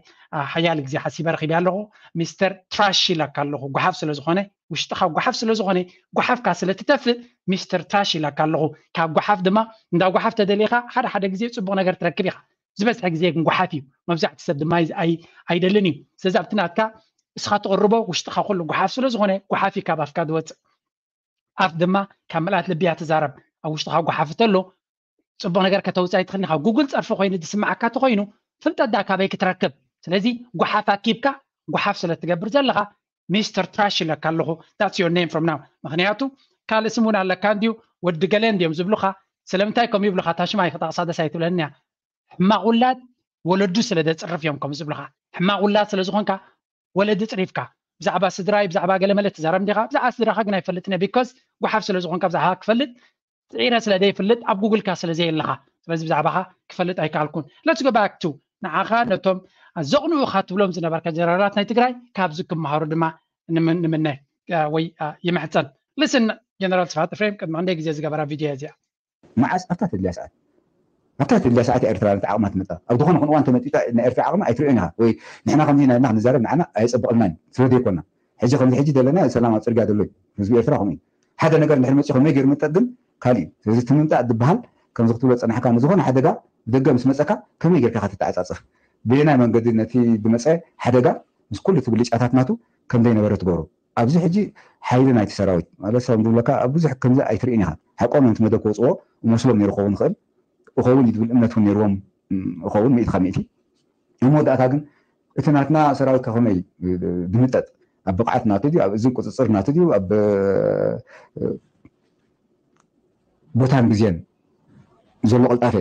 ሓያል ግዜ ሓሲበ ረኺበ ኣለኹ ሚስተር ትራሽ ኢላካ ኣለኹ ጓሓፍ ስለ ዝኾነ ውሽጥኻ ጓሓፍ ስለ ዝኾነ ጓሓፍካ ስለ ትተፍእ ሚስተር ትራሽ ኢላካ ኣለኹ ካብ ጓሓፍ ድማ እንዳ ጓሓፍ ተደሊኻ ሓደ ሓደ ግዜ ፅቡቕ ነገር ትረክብ ኢኻ ዝበዝሐ ግዜ ግን ጓሓፍ እዩ። መብዛሕቲ ሰብ ድማ ኣይደልን እዩ። ስለዚ ኣብቲ ናትካ እስኻ ትቕርቦ ውሽጥኻ ኩሉ ጓሓፍ ስለ ዝኾነ ጓሓፍ እዩ ካብ ኣፍካ ዝወፅእ። ኣፍ ድማ ካብ ምልኣት ልቢ እያ ትዛረብ። ኣብ ውሽጥኻ ጓሓፍ ተሎ ፅቡቕ ነገር ከተውፅእ ኣይትኽእልን ኢኻ። ጉግል ፀርፊ ኮይኑ ዝስማዓካ ተኮይኑ ፍልጠት ዳ ካበይ ክትረክብ? ስለዚ ጓሓፍ ኣኪብካ ጓሓፍ ስለ ትገብር ዘለኻ ሚስተር ትራሽ ኢለካ ኣለኹ። That's your name from now። ምክንያቱ ካልእ ስም እውን ኣለካ እንድዩ፣ ወዲ ገለ እንድዮም ዝብሉኻ። ስለምንታይ ከም ይብሉኻ ታሽማ ይክጣቕሳ ደስ ኣይትብለንያ። ሕማቕ ውላድ ወለዱ ስለ ዘፅርፍ እዮም ከም ዝብሉኻ። ሕማቕ ውላድ ስለ ዝኾንካ ወለዲ ፅሪፍካ ብዛዕባ ስድራይ ብዛዕባ ገለመለ ትዛረብ እንዲኻ። ብዛዕባ ስድራኻ ግን ኣይፈልጥን እየ። ቢኮዝ ጓሓፍ ስለ ዝኾንካ ብዛዕባ ክፈልጥ ፅዒረ ስለ ዘይፍልጥ ኣብ ጉግልካ ስለ ዘየለኻ ስለዚ ብዛዕባኻ ክፈልጥ ኣይከኣልኩን። Let's go back to ንዓኻ ነቶም ዘቕንኡኻ ትብሎም ዝነበርካ ጀነራላት ናይ ትግራይ ካብዚ ክመሃሩ ድማ ንምነ ወይ ይምሕፀን። Listen ጀነራል ስብሓት ኤፍሬም ቅድሚ ክንደይ ግዜ ዝገበራ ቪድዮ እዚኣ። መዓስ ኣብታ ተድልያ ሰዓት ኣብታ ተድልያ ሰዓት ኤርትራ ነቲ ዓቕማ ትመጣ ኣብ ዝኾነ ኹን እዋን ተመጢጣ ናይ ኤርትራ ዓቕሚ ኣይትርእዮን ኢኻ ወይ ንሕና ከምዚ ናይና ክንዛረብ ንዓና ኣየፀብቐልናን ስለ ዘይኮና ሕጂ ከምዚ ሕጂ ዘለና ሰላም ኣብ ፅርግያ ዘሎ ህዝቢ ኤርትራ ከምኡ ሓደ ነገር እንድሕር መፂኡ ከመይ ገይሩ መጠጥ ግን ካልእ እዩ። ስለዚ እቲ ምምጣእ ዝበሃል ከምዚ ክትብሎ ዝፀናሕካ ንዝኾነ ሓደጋ ብደገ ምስ መፀካ ከመይ ጌርካ ኢኻ ትተዓፃፀፍ? በየናይ መንገዲ ነቲ ዝመፀ ሓደጋ ምስ ኩሉ እቲ ብልጫታት ናቱ ከም ዘይነበረ ትገብሮ? ኣብዚ ሕጂ ሓይሊ ናይቲ ሰራዊት ማለት ሰብ ዝብለካ ኣብ ብዙሕ ከምዚ ኣይትርእን ኢኻ። ሓቆም ነቲ መደብ ክወፅዎ እመስሎም ነይሩ ክኸውን ይኽእል እኸውን እዩ ዝብል እምነት እውን ነይርዎም እኸውን ሚእቲ ካብ ሚእቲ። ኣብ መወዳእታ ግን እቲ ናትና ሰራዊት ከመይ ድምጠጥ ኣብ ብቕዓት ናቱ ድዩ ኣብ እዝን ቁፅፅር ናቱ ድዩ ኣብ ቦታን ግዜን ዘሎ ቅልጣፈ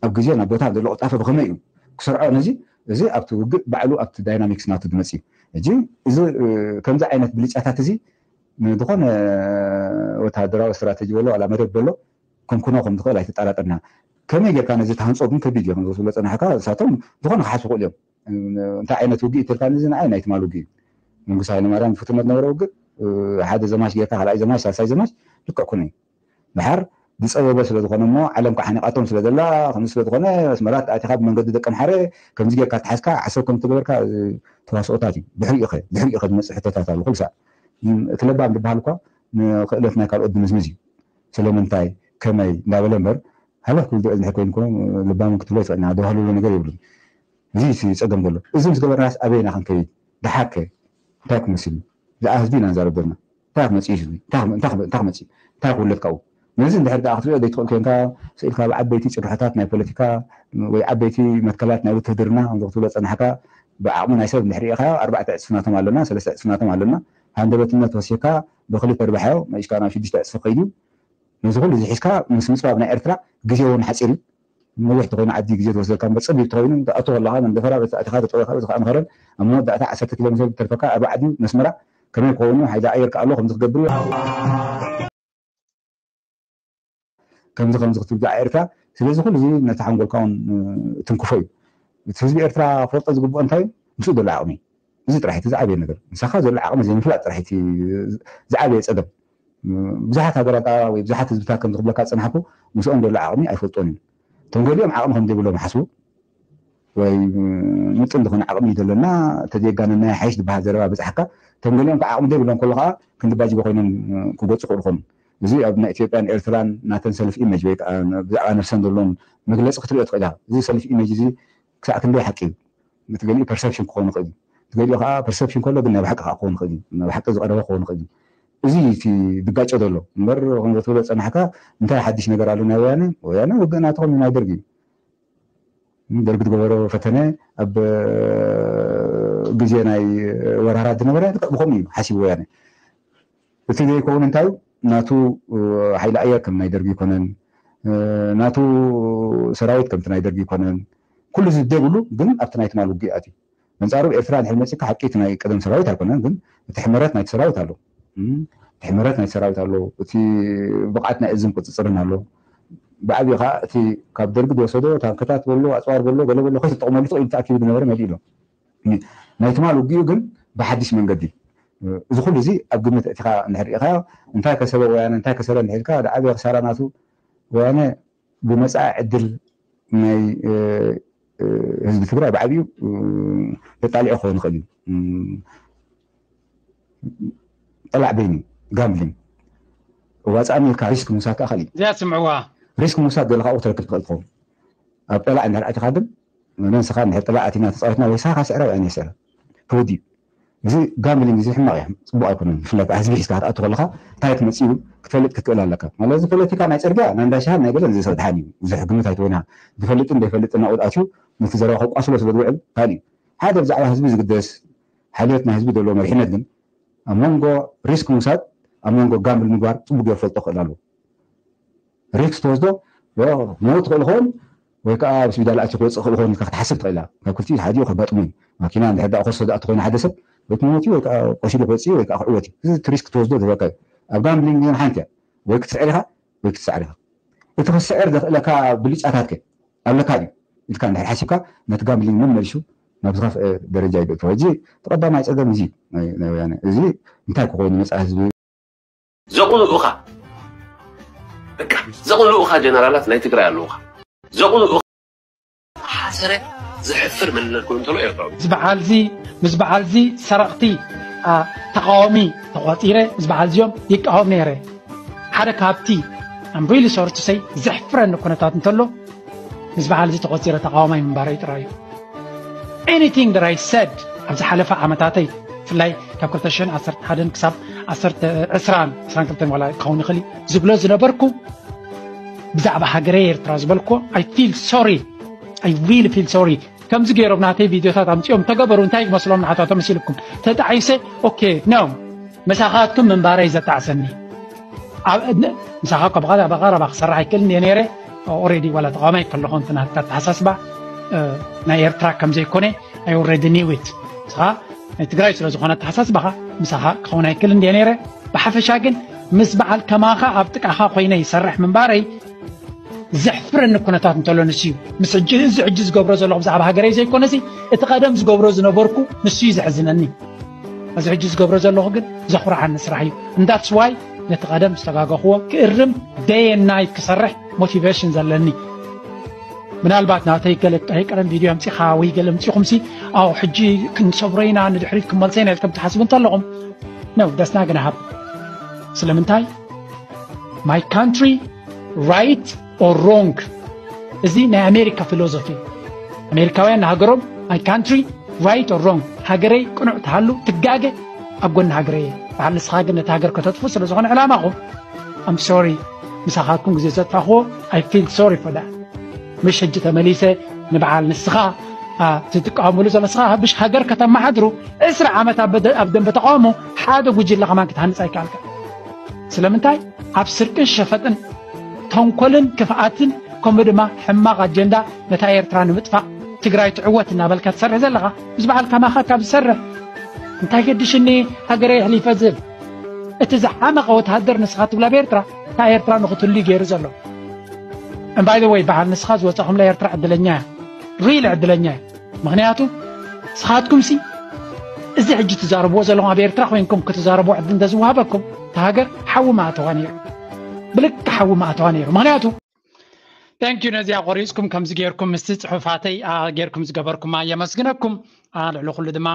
ኣብ ግዜን ኣብ ቦታን ዘሎ ቅልጣፈ ብኸመይ እዩ ክሰርዖ ነዚ እዚ ኣብቲ ውግእ ባዕሉ ኣብቲ ዳይናሚክስ ናቱ ዝመፅ እዩ። ሕጂ እዚ ከምዚ ዓይነት ብልጫታት እዚ ንዝኾነ ወታደራዊ ስትራተጂ በሎ ዋላ መደብ በሎ ከምኩኖ ከም ዝኽእል ኣይትጠራጠርና። ከመይ ጌርካ ነዚ ተሃንፆ ግን ከቢድ እዩ ከምዝብሎ ፀናሕካ እሳቶም ዝኾነ ክሓስቡ ክእሉ እዮም። እንታይ ዓይነት ውግእ ይትልካ ነዚ ንዓይ ናይ ትማል ውግእ እዩ። መንግስቱ ሃይለማርያም ዝፍትኖ ዝነበረ ውግእ ሓደ ዘማች ጌርካ ካልኣይ ዘማች ሳልሳይ ዘማች ልክዕ ኩነ እዩ። ድሓር ዝፀበበ ስለ ዝኾነ እሞ ዓለም ከዓ ሓኒቓቶም ስለ ዘላ ከምዚ ስለ ዝኾነ ኣስመራ ኣቲኻ ብመንገዲ ደቀምሓረ ከምዚ ጌርካ ተሓዝካ ዓሰብ ከም ትገበርካ ተዋስኦታት እዩ። ድሕሪኡ ኸ ድሕሪኡ ኸ ዝመፅእ ሕቶታት ኣሎ ኩሉ ሳዕ እቲ ለባም ዝበሃል እኳ ንክእለት ናይ ካልኦት ድምዝምዝ እዩ። ስለምንታይ ከመይ እንዳበለ እምበር ሃለፍ ክብል ድዕል ድሕር ኮይኑ ኮ ልባምን ክትብሎ ይትኽእል ኢና ደባህልሉ ነገር የብሉን። እዚ እቲ ፀገም ዘሎ እዚ ምስ ገበርናስ ኣበይ ኢና ክንከይድ? ድሓር ከ እንታይ ክመስል እዩ? ዝኣ ህዝቢ ኢና ንዛረብ ዘለና። እንታይ ክመፅእ እዩ ህዝቢ? እንታይ ክመፅእ እንታይ ክውለድ ካብኡ? ነዚ እንድሕር ደኣ ክትሪኦ ዘይትኽእል ኮንካ ስኢልካ ብዓበይቲ ጭርሖታት ናይ ፖለቲካ ወይ ዓበይቲ መትከላት ናይ ውትህድርና ከምዚ ክትብሎ ፀናሕካ ብዓቕሚ ናይ ሰብ እንድሕር ሪኢኻዮ ኣርባዕተ ዕፅፍናቶም ኣለና ሰለስተ ዕፅፍናቶም ኣለና ሃንደበትነት ወሲኽካ ብክልተ ርባሕዮ መኢሽካ ናብ ሽዱሽተ ዕፅፊ ከይዱ ነዚ ኩሉ እዚ ሒዝካ ምስ ምፅባብ ናይ ኤርትራ ግዜ እውን ሓፂር እዩ። ነዊሕ ተኮይኑ ዓዲ ግዜ ዝወስደልካ እምበር ፀቢብ ተኮይኑ ትኣቱ ከለካ መንደፈራ በቲ ኣቲካ ተጠወካ በዚ ከዓ ንኸረን ኣብ መወዳእታ ዓሰርተ ኪሎ ሜትር ዝተርፈካ ኣብ ዓዲ መስመራ ከመይ ክኸውን እዩ ሓይሊ ኣየር ከኣሎ ከምዚ ክገብር እዩ ከምዚ ከምዚ ክትብል ብዛዕባ ኤርትራ ስለዚ ኩሉ እዚ ነቲ ሓንጎልካ እውን ትንክፎ እዩ እቲ ህዝቢ ኤርትራ ክፈልጦ ዝግብኦ እንታይ እዩ ምስኡ ዘሎ ዓቕሚ እዚ ጥራሕ እቲ ዝዓበየ ነገር ምሳኻ ዘሎ ዓቕሚ ዘይምፍላጥ ጥራሕ እቲ ዝዓበየ ፀገም ብዙሓት ሃገራት ወይ ብዙሓት ህዝብታት ከም ዝኽብለካ ዝፀናሕኩ ምስኦም ዘሎ ዓቕሚ ኣይፈልጦን እዩ እቶም ገሊኦም ዓቕሚ ከም ዘይብሎም ሓስቡ ወይ ምጥን ዝኾነ ዓቕሚ እዩ ዘለና ተዘየጋነናዮ ሓይሽ ዝበሃል ዘረባ በፃሕካ እቶም ገሊኦም ከዓ ዓቕሚ ዘይብሎም ከሎ ከዓ ክንዲ ባጅበ ኮይኖም ክጎፁ ክእሉ ኾኑ እዚ ኣብ ናይ ኢትዮጵያን ኤርትራን ናተን ሰልፍ ኢመጅ ወይ ከዓ ብዛዕባ ነብሰን ዘለዎም መግለፂ ክትሪኦ ትኽእል ኢኻ እዚ ሰልፍ ኢመጅ እዚ ክሳዕ ክንደይ ሓቂ እዩ እቲ ገሊኡ ፐርሰፕሽን ክኾኑ ይኽእል እዩ እቲ ገሊኡ ከዓ ፐርሰፕሽን ከሎ ግን ናይ ብሓቂ ከዓ ክኾኑ ይኽእል እዩ ናይ ብሓቂ ዝቐረበ ክኾኑ ይኽእል እዩ እዚ እቲ ዝጋጨ ዘሎ እምበር ከምዘትብሎ ፀናሕካ እንታይ ሓድሽ ነገር ኣሎ ናይ ወያነ ወያነ ውግእ ናትኹም ናይ ደርጊ እዩ ደርጊ ዝገበሮ ፈተነ ኣብ ግዜ ናይ ወራራት ዝነበረ ልክዕ ብኸምኡ እዩ ሓሲቡ ወያነ እቲ ዘይከውን እንታይ እዩ ናቱ ሓይሊ ኣየር ከም ናይ ደርጊ ይኮነን ናቱ ሰራዊት ከምቲ ናይ ደርጊ ይኮነን ኩሉ እዚ ዘይብሉ ግን ኣብቲ ናይ ትማል ውግእ ኣትዩ በንፃሩ ኤርትራ ድሕር መፂካ ሓቂ እቲ ናይ ቀደም ሰራዊት ኣይኮነን ግን እቲ ሕመረት ናይቲ ሰራዊት ኣሎ እቲ ሕመረት ናይ ሰራዊት ኣሎ እቲ ብቕዓት ናይ እዝን ቁፅፅርን ኣሎ ብዓብዩ ከዓ እቲ ካብ ደርጊ ዝወሰዶ ታንክታት በሎ ኣፅዋር በሎ ገለ በሎ ከይትጠቕመሉ ትኽእል ተኣኪቡ ዝነበረ መሊኡ ኣሎ ናይ ትማል ውግኡ ግን ብሓድሽ መንገዲ እዚ ኩሉ እዚ ኣብ ግምት እቲካ እንድሕር ሪኢካዮ እንታይ ከሰበ ወያነ እንታይ ከሰበ እንድሕር ኢልካ ዝዓበየ ክሳራ ናቱ ወያነ ብመፃኢ ዕድል ናይ ህዝቢ ትግራይ ብዓብዩ ተጣሊዑ ክኸውን ይኽእል እዩ ጠላዕ በይኒ ጋምብሊንግ ዋፃእኒ ኢልካ ሪስክ ምውሳድ ከዓ ካልእ እዚኣ ስምዕዋ ሪስክ ምውሳድ ዘለካ ኣብኡ ክትረክብ ትኽእል ትኸውን ኣብ ጠላዕ እንድሕር ኣቲካ ግን ንስኻ እንድሕር ጥባዕ ኣቲና ተፃዊትና ወይ ሳኻ ስዕረ ወይ ኣነ ስዕረ ተወዲኡ። እዚ ጋምብሊንግ እዚ ሕማቕ እዩ፣ ፅቡቕ ኣይኮነን። ብፍላይ ከዓ ህዝቢ ሒዝካ ክትኣቱ ከለካ እንታይ ትመፅእ እዩ ክትፈልጥ ክትክእል ኣለካ። ማለት እዚ ፖለቲካ ናይ ፅርግያ ናይ እንዳሻሃን ናይ ገለን ዝሰብ ድሓን እዩ፣ ብዙሕ ግምት ኣይትወና። ዝፈልጥን ዘይፈልጥን ናብኡ ኣትዩ ነቲ ዘረባ ከቋስሎ ስለ ዝውዕል ካልእ እዩ። ሓደ ብዛዕባ ህዝቢ ዝግደስ ሓልዮት ናይ ህዝቢ ዘለዎ መሪሕነት ግን ኣብ መንጎ ሪስክ ምውሳድ ኣብ መንጎ ጋምብል ምግባር ፅቡቅ ገይሩ ፈልጦ ክእል ኣለዎ። ሪስክ ተወስዶ ክትመውት ትኽእል ኸውን ወይ ከዓ ኣብ ስቢዳል ኣትዩ ክወፅእ ክእል ኸውን ኢልካ ክትሓስብ ትኽእል ኢኻ። ካብ ክልቲኡ ሓደ እዩ ከጋጥሞ እዩ። ማኪና እንድሕር ደኣ ኮሶ ዝኣቱ ኮይኑ ሓደ ሰብ ወይ ክመውት እዩ ወይ ከዓ ቆሲሉ ክወፅእ እዩ ወይ ከዓ ክዕወት እዩ። እዚ እቲ ሪስክ ተወስዶ ዝበካ እዩ። ኣብ ጋምብሊንግ ግን ሓንቲ እያ፣ ወይ ክትስዕር ኢኻ ወይ ክትስዕር ኢኻ። እቲ ክትስዕር ዘኽእለካ ብልጫታት ከ ኣለካ ድዩ ኢልካ እንድሕር ሓሲብካ ነቲ ጋምብሊንግ እውን መሊሱ ናብ ዝኸፍአ ደረጃ እዩ ዘእትዎ። ሕጂ እቲ ቀዳማይ ፀገም እዚ እዩ ናይ ናይ ወያነ። እዚ እንታይ ክኾይኑ መፃኢ ህዝቢ ዘቕንኡኻ በቃ ዘቕንኡኻ ጀነራላት ናይ ትግራይ ኣለዉኻ ዘቕንኡኻ ሓሰረ ዘሕፍር መንነት ኮይኑ እንተሎ ኤርትራዊ እዚ በዓል እዚ ምስ በዓል እዚ ሰረቕቲ አ፣ ተቃዋሚ ተቆፂረ ምስ በዓል እዚኦም ይቃወም ነይረ። ሓደ ካብቲ I'm really sorry to say ዘሕፍረኒ ኩነታት እንተሎ ምስ በዓል እዚ ተቆፂረ ተቃዋማይ ምንባረይ ጥራይ እዩ። Anything that I said ኣብ ዝሓለፈ ዓመታተይ ብፍላይ ካብ ክልተ ሽሕን ዓሰርተ ሓደን ክሳብ ዓሰርተ ዕስራን ዕስራን ክልተን ዋላ ክኸውን ይኽእል እዩ ዝብሎ ዝነበርኩ ብዛዕባ ሃገረይ ኤርትራ ዝበልኩ I feel sorry I really feel sorry ከምዚ ገይሮም ናተይ ቪድዮታት ኣምፂኦም ተገበሩ እንታይ ይመስሎም ንዓታቶም መሲልኩም ተጣዒሰ okay no ምሳኻትኩም ምንባረይ ዘጣዕሰኒ ኣብ- ን- ምሳኻ እኮ ብቐረባ ብቐረባ ክሰርሕ ኣይክእልን እየ ነይረ already ዋላ ተቃዋማይ ከለኹ እንትን ኣተሓሳስባ እ፣ ናይ ኤርትራ ከም ዘይኮነ I already knew it ንስኻ ናይ ትግራይ ስለ ዝኾነ ኣተሓሳስባኻ ምሳኻ ክኸውን ኣይክእልን እየ ነይረ ብሓፈሻ ግን ምስ በዓል ከማኻ ኣብ ጥቃኻ ኮይነ ይሰርሕ ምንባረይ ዘሕፍረኒ ኩነታት እንተሎ ንሱ እዩ ምስ ሕጂ እዚ ሕጂ ዝገብሮ ዘለኹ ብዛዕባ ሃገረይ ዘይኮነሲ እቲ ቀደም ዝገብሮ ዝነበርኩ ንሱ እዩ ዘሕዝነኒ እዚ ሕጂ ዝገብሮ ዘለኹ ግን ዘኹርዓኒ ስራሕ እዩ እንዳትስ ዋይ ነቲ ቀደም ዝተጋገኽዎ ክእርም day and night ክሰርሕ ሞቲቬሽን ዘለኒ ምናልባት ናተይ ገለ ናይ ቀደም ቪድዮ ኣምፂኻ ወይ ገለ ኣምፂኹምሲ ኣው ሕጂ ክንሰብሮ ኢና ንድሕሪት ክንመልሰ ኢና ኢልኩም ትሓስቡ እንተለኹም no that's not gonna happen ስለምንታይ my country right or wrong እዚ ናይ ኣሜሪካ ፊሎዞፊ ኣሜሪካውያን ንሃገሮም my country right or wrong ሃገረይ ቅኑዕ ትሃሉ ትጋገ ኣብ ጎኒ ሃገረይ እየ በዓል ንስኻ ግን ነቲ ሃገር ከተጥፉ ስለ ዝኾነ ዕላማኹም I'm sorry ምሳኻትኩም ግዜ ዘጥፋኽዎ I feel sorry for that ምሽ ሕጂ ተመሊሰ ንበዓል ንስኻ ትጥቀሙሉ ዘሎ ስኻ ብሽ ሃገር ከተመሓድሩ ዕስራ ዓመት ኣብ ደንበ ተቃውሞ ሓደ ጉጅለ ከማን ክትሃንፅ ኣይከኣልካ ስለምንታይ ኣብ ስርቅን ሸፈጥን ተንኮልን ክፍኣትን ከምኡ ድማ ሕማቕ ኣጀንዳ ነታ ኤርትራ ንምጥፋእ ትግራይ ትዕወት እናበልካ ትሰርሕ ዘለኻ ምስ በዓል ከማኻ ካብ ዝሰርሕ እንታይ ገድሽኒ ሃገረይ ኣሕሊፈ ዝህብ እቲ ዝሓመቐ ወተሃደር ንስኻ ትብላ ብኤርትራ እታ ኤርትራ ንኽትህሉ ገይሩ ዘሎ እምባይ ወይ በዓል ንስኻ ዝወፃኹምላ ኤርትራ ዕድለኛ እያ ሪል ዕድለኛ እያ ምኽንያቱ ንስኻትኩም ሲ እዚ ሕጂ ትዛረብዎ ዘለኹም ኣብ ኤርትራ ኮይንኩም ክትዛረብዎ ዕድል እንተዝወሃበኩም እታ ሃገር ሓዊ ምኣተዋ ነይሩ ብልክዕ ሓዊ ምኣተዋ ነይሩ ምኽንያቱ Thank you ነዚኣ ቆሪፅኩም ከምዚ ጌርኩም ምስቲ ፅሑፋተይ ጌርኩም ዝገበርኩማ የመስግነኩም ልዕሊ ኩሉ ድማ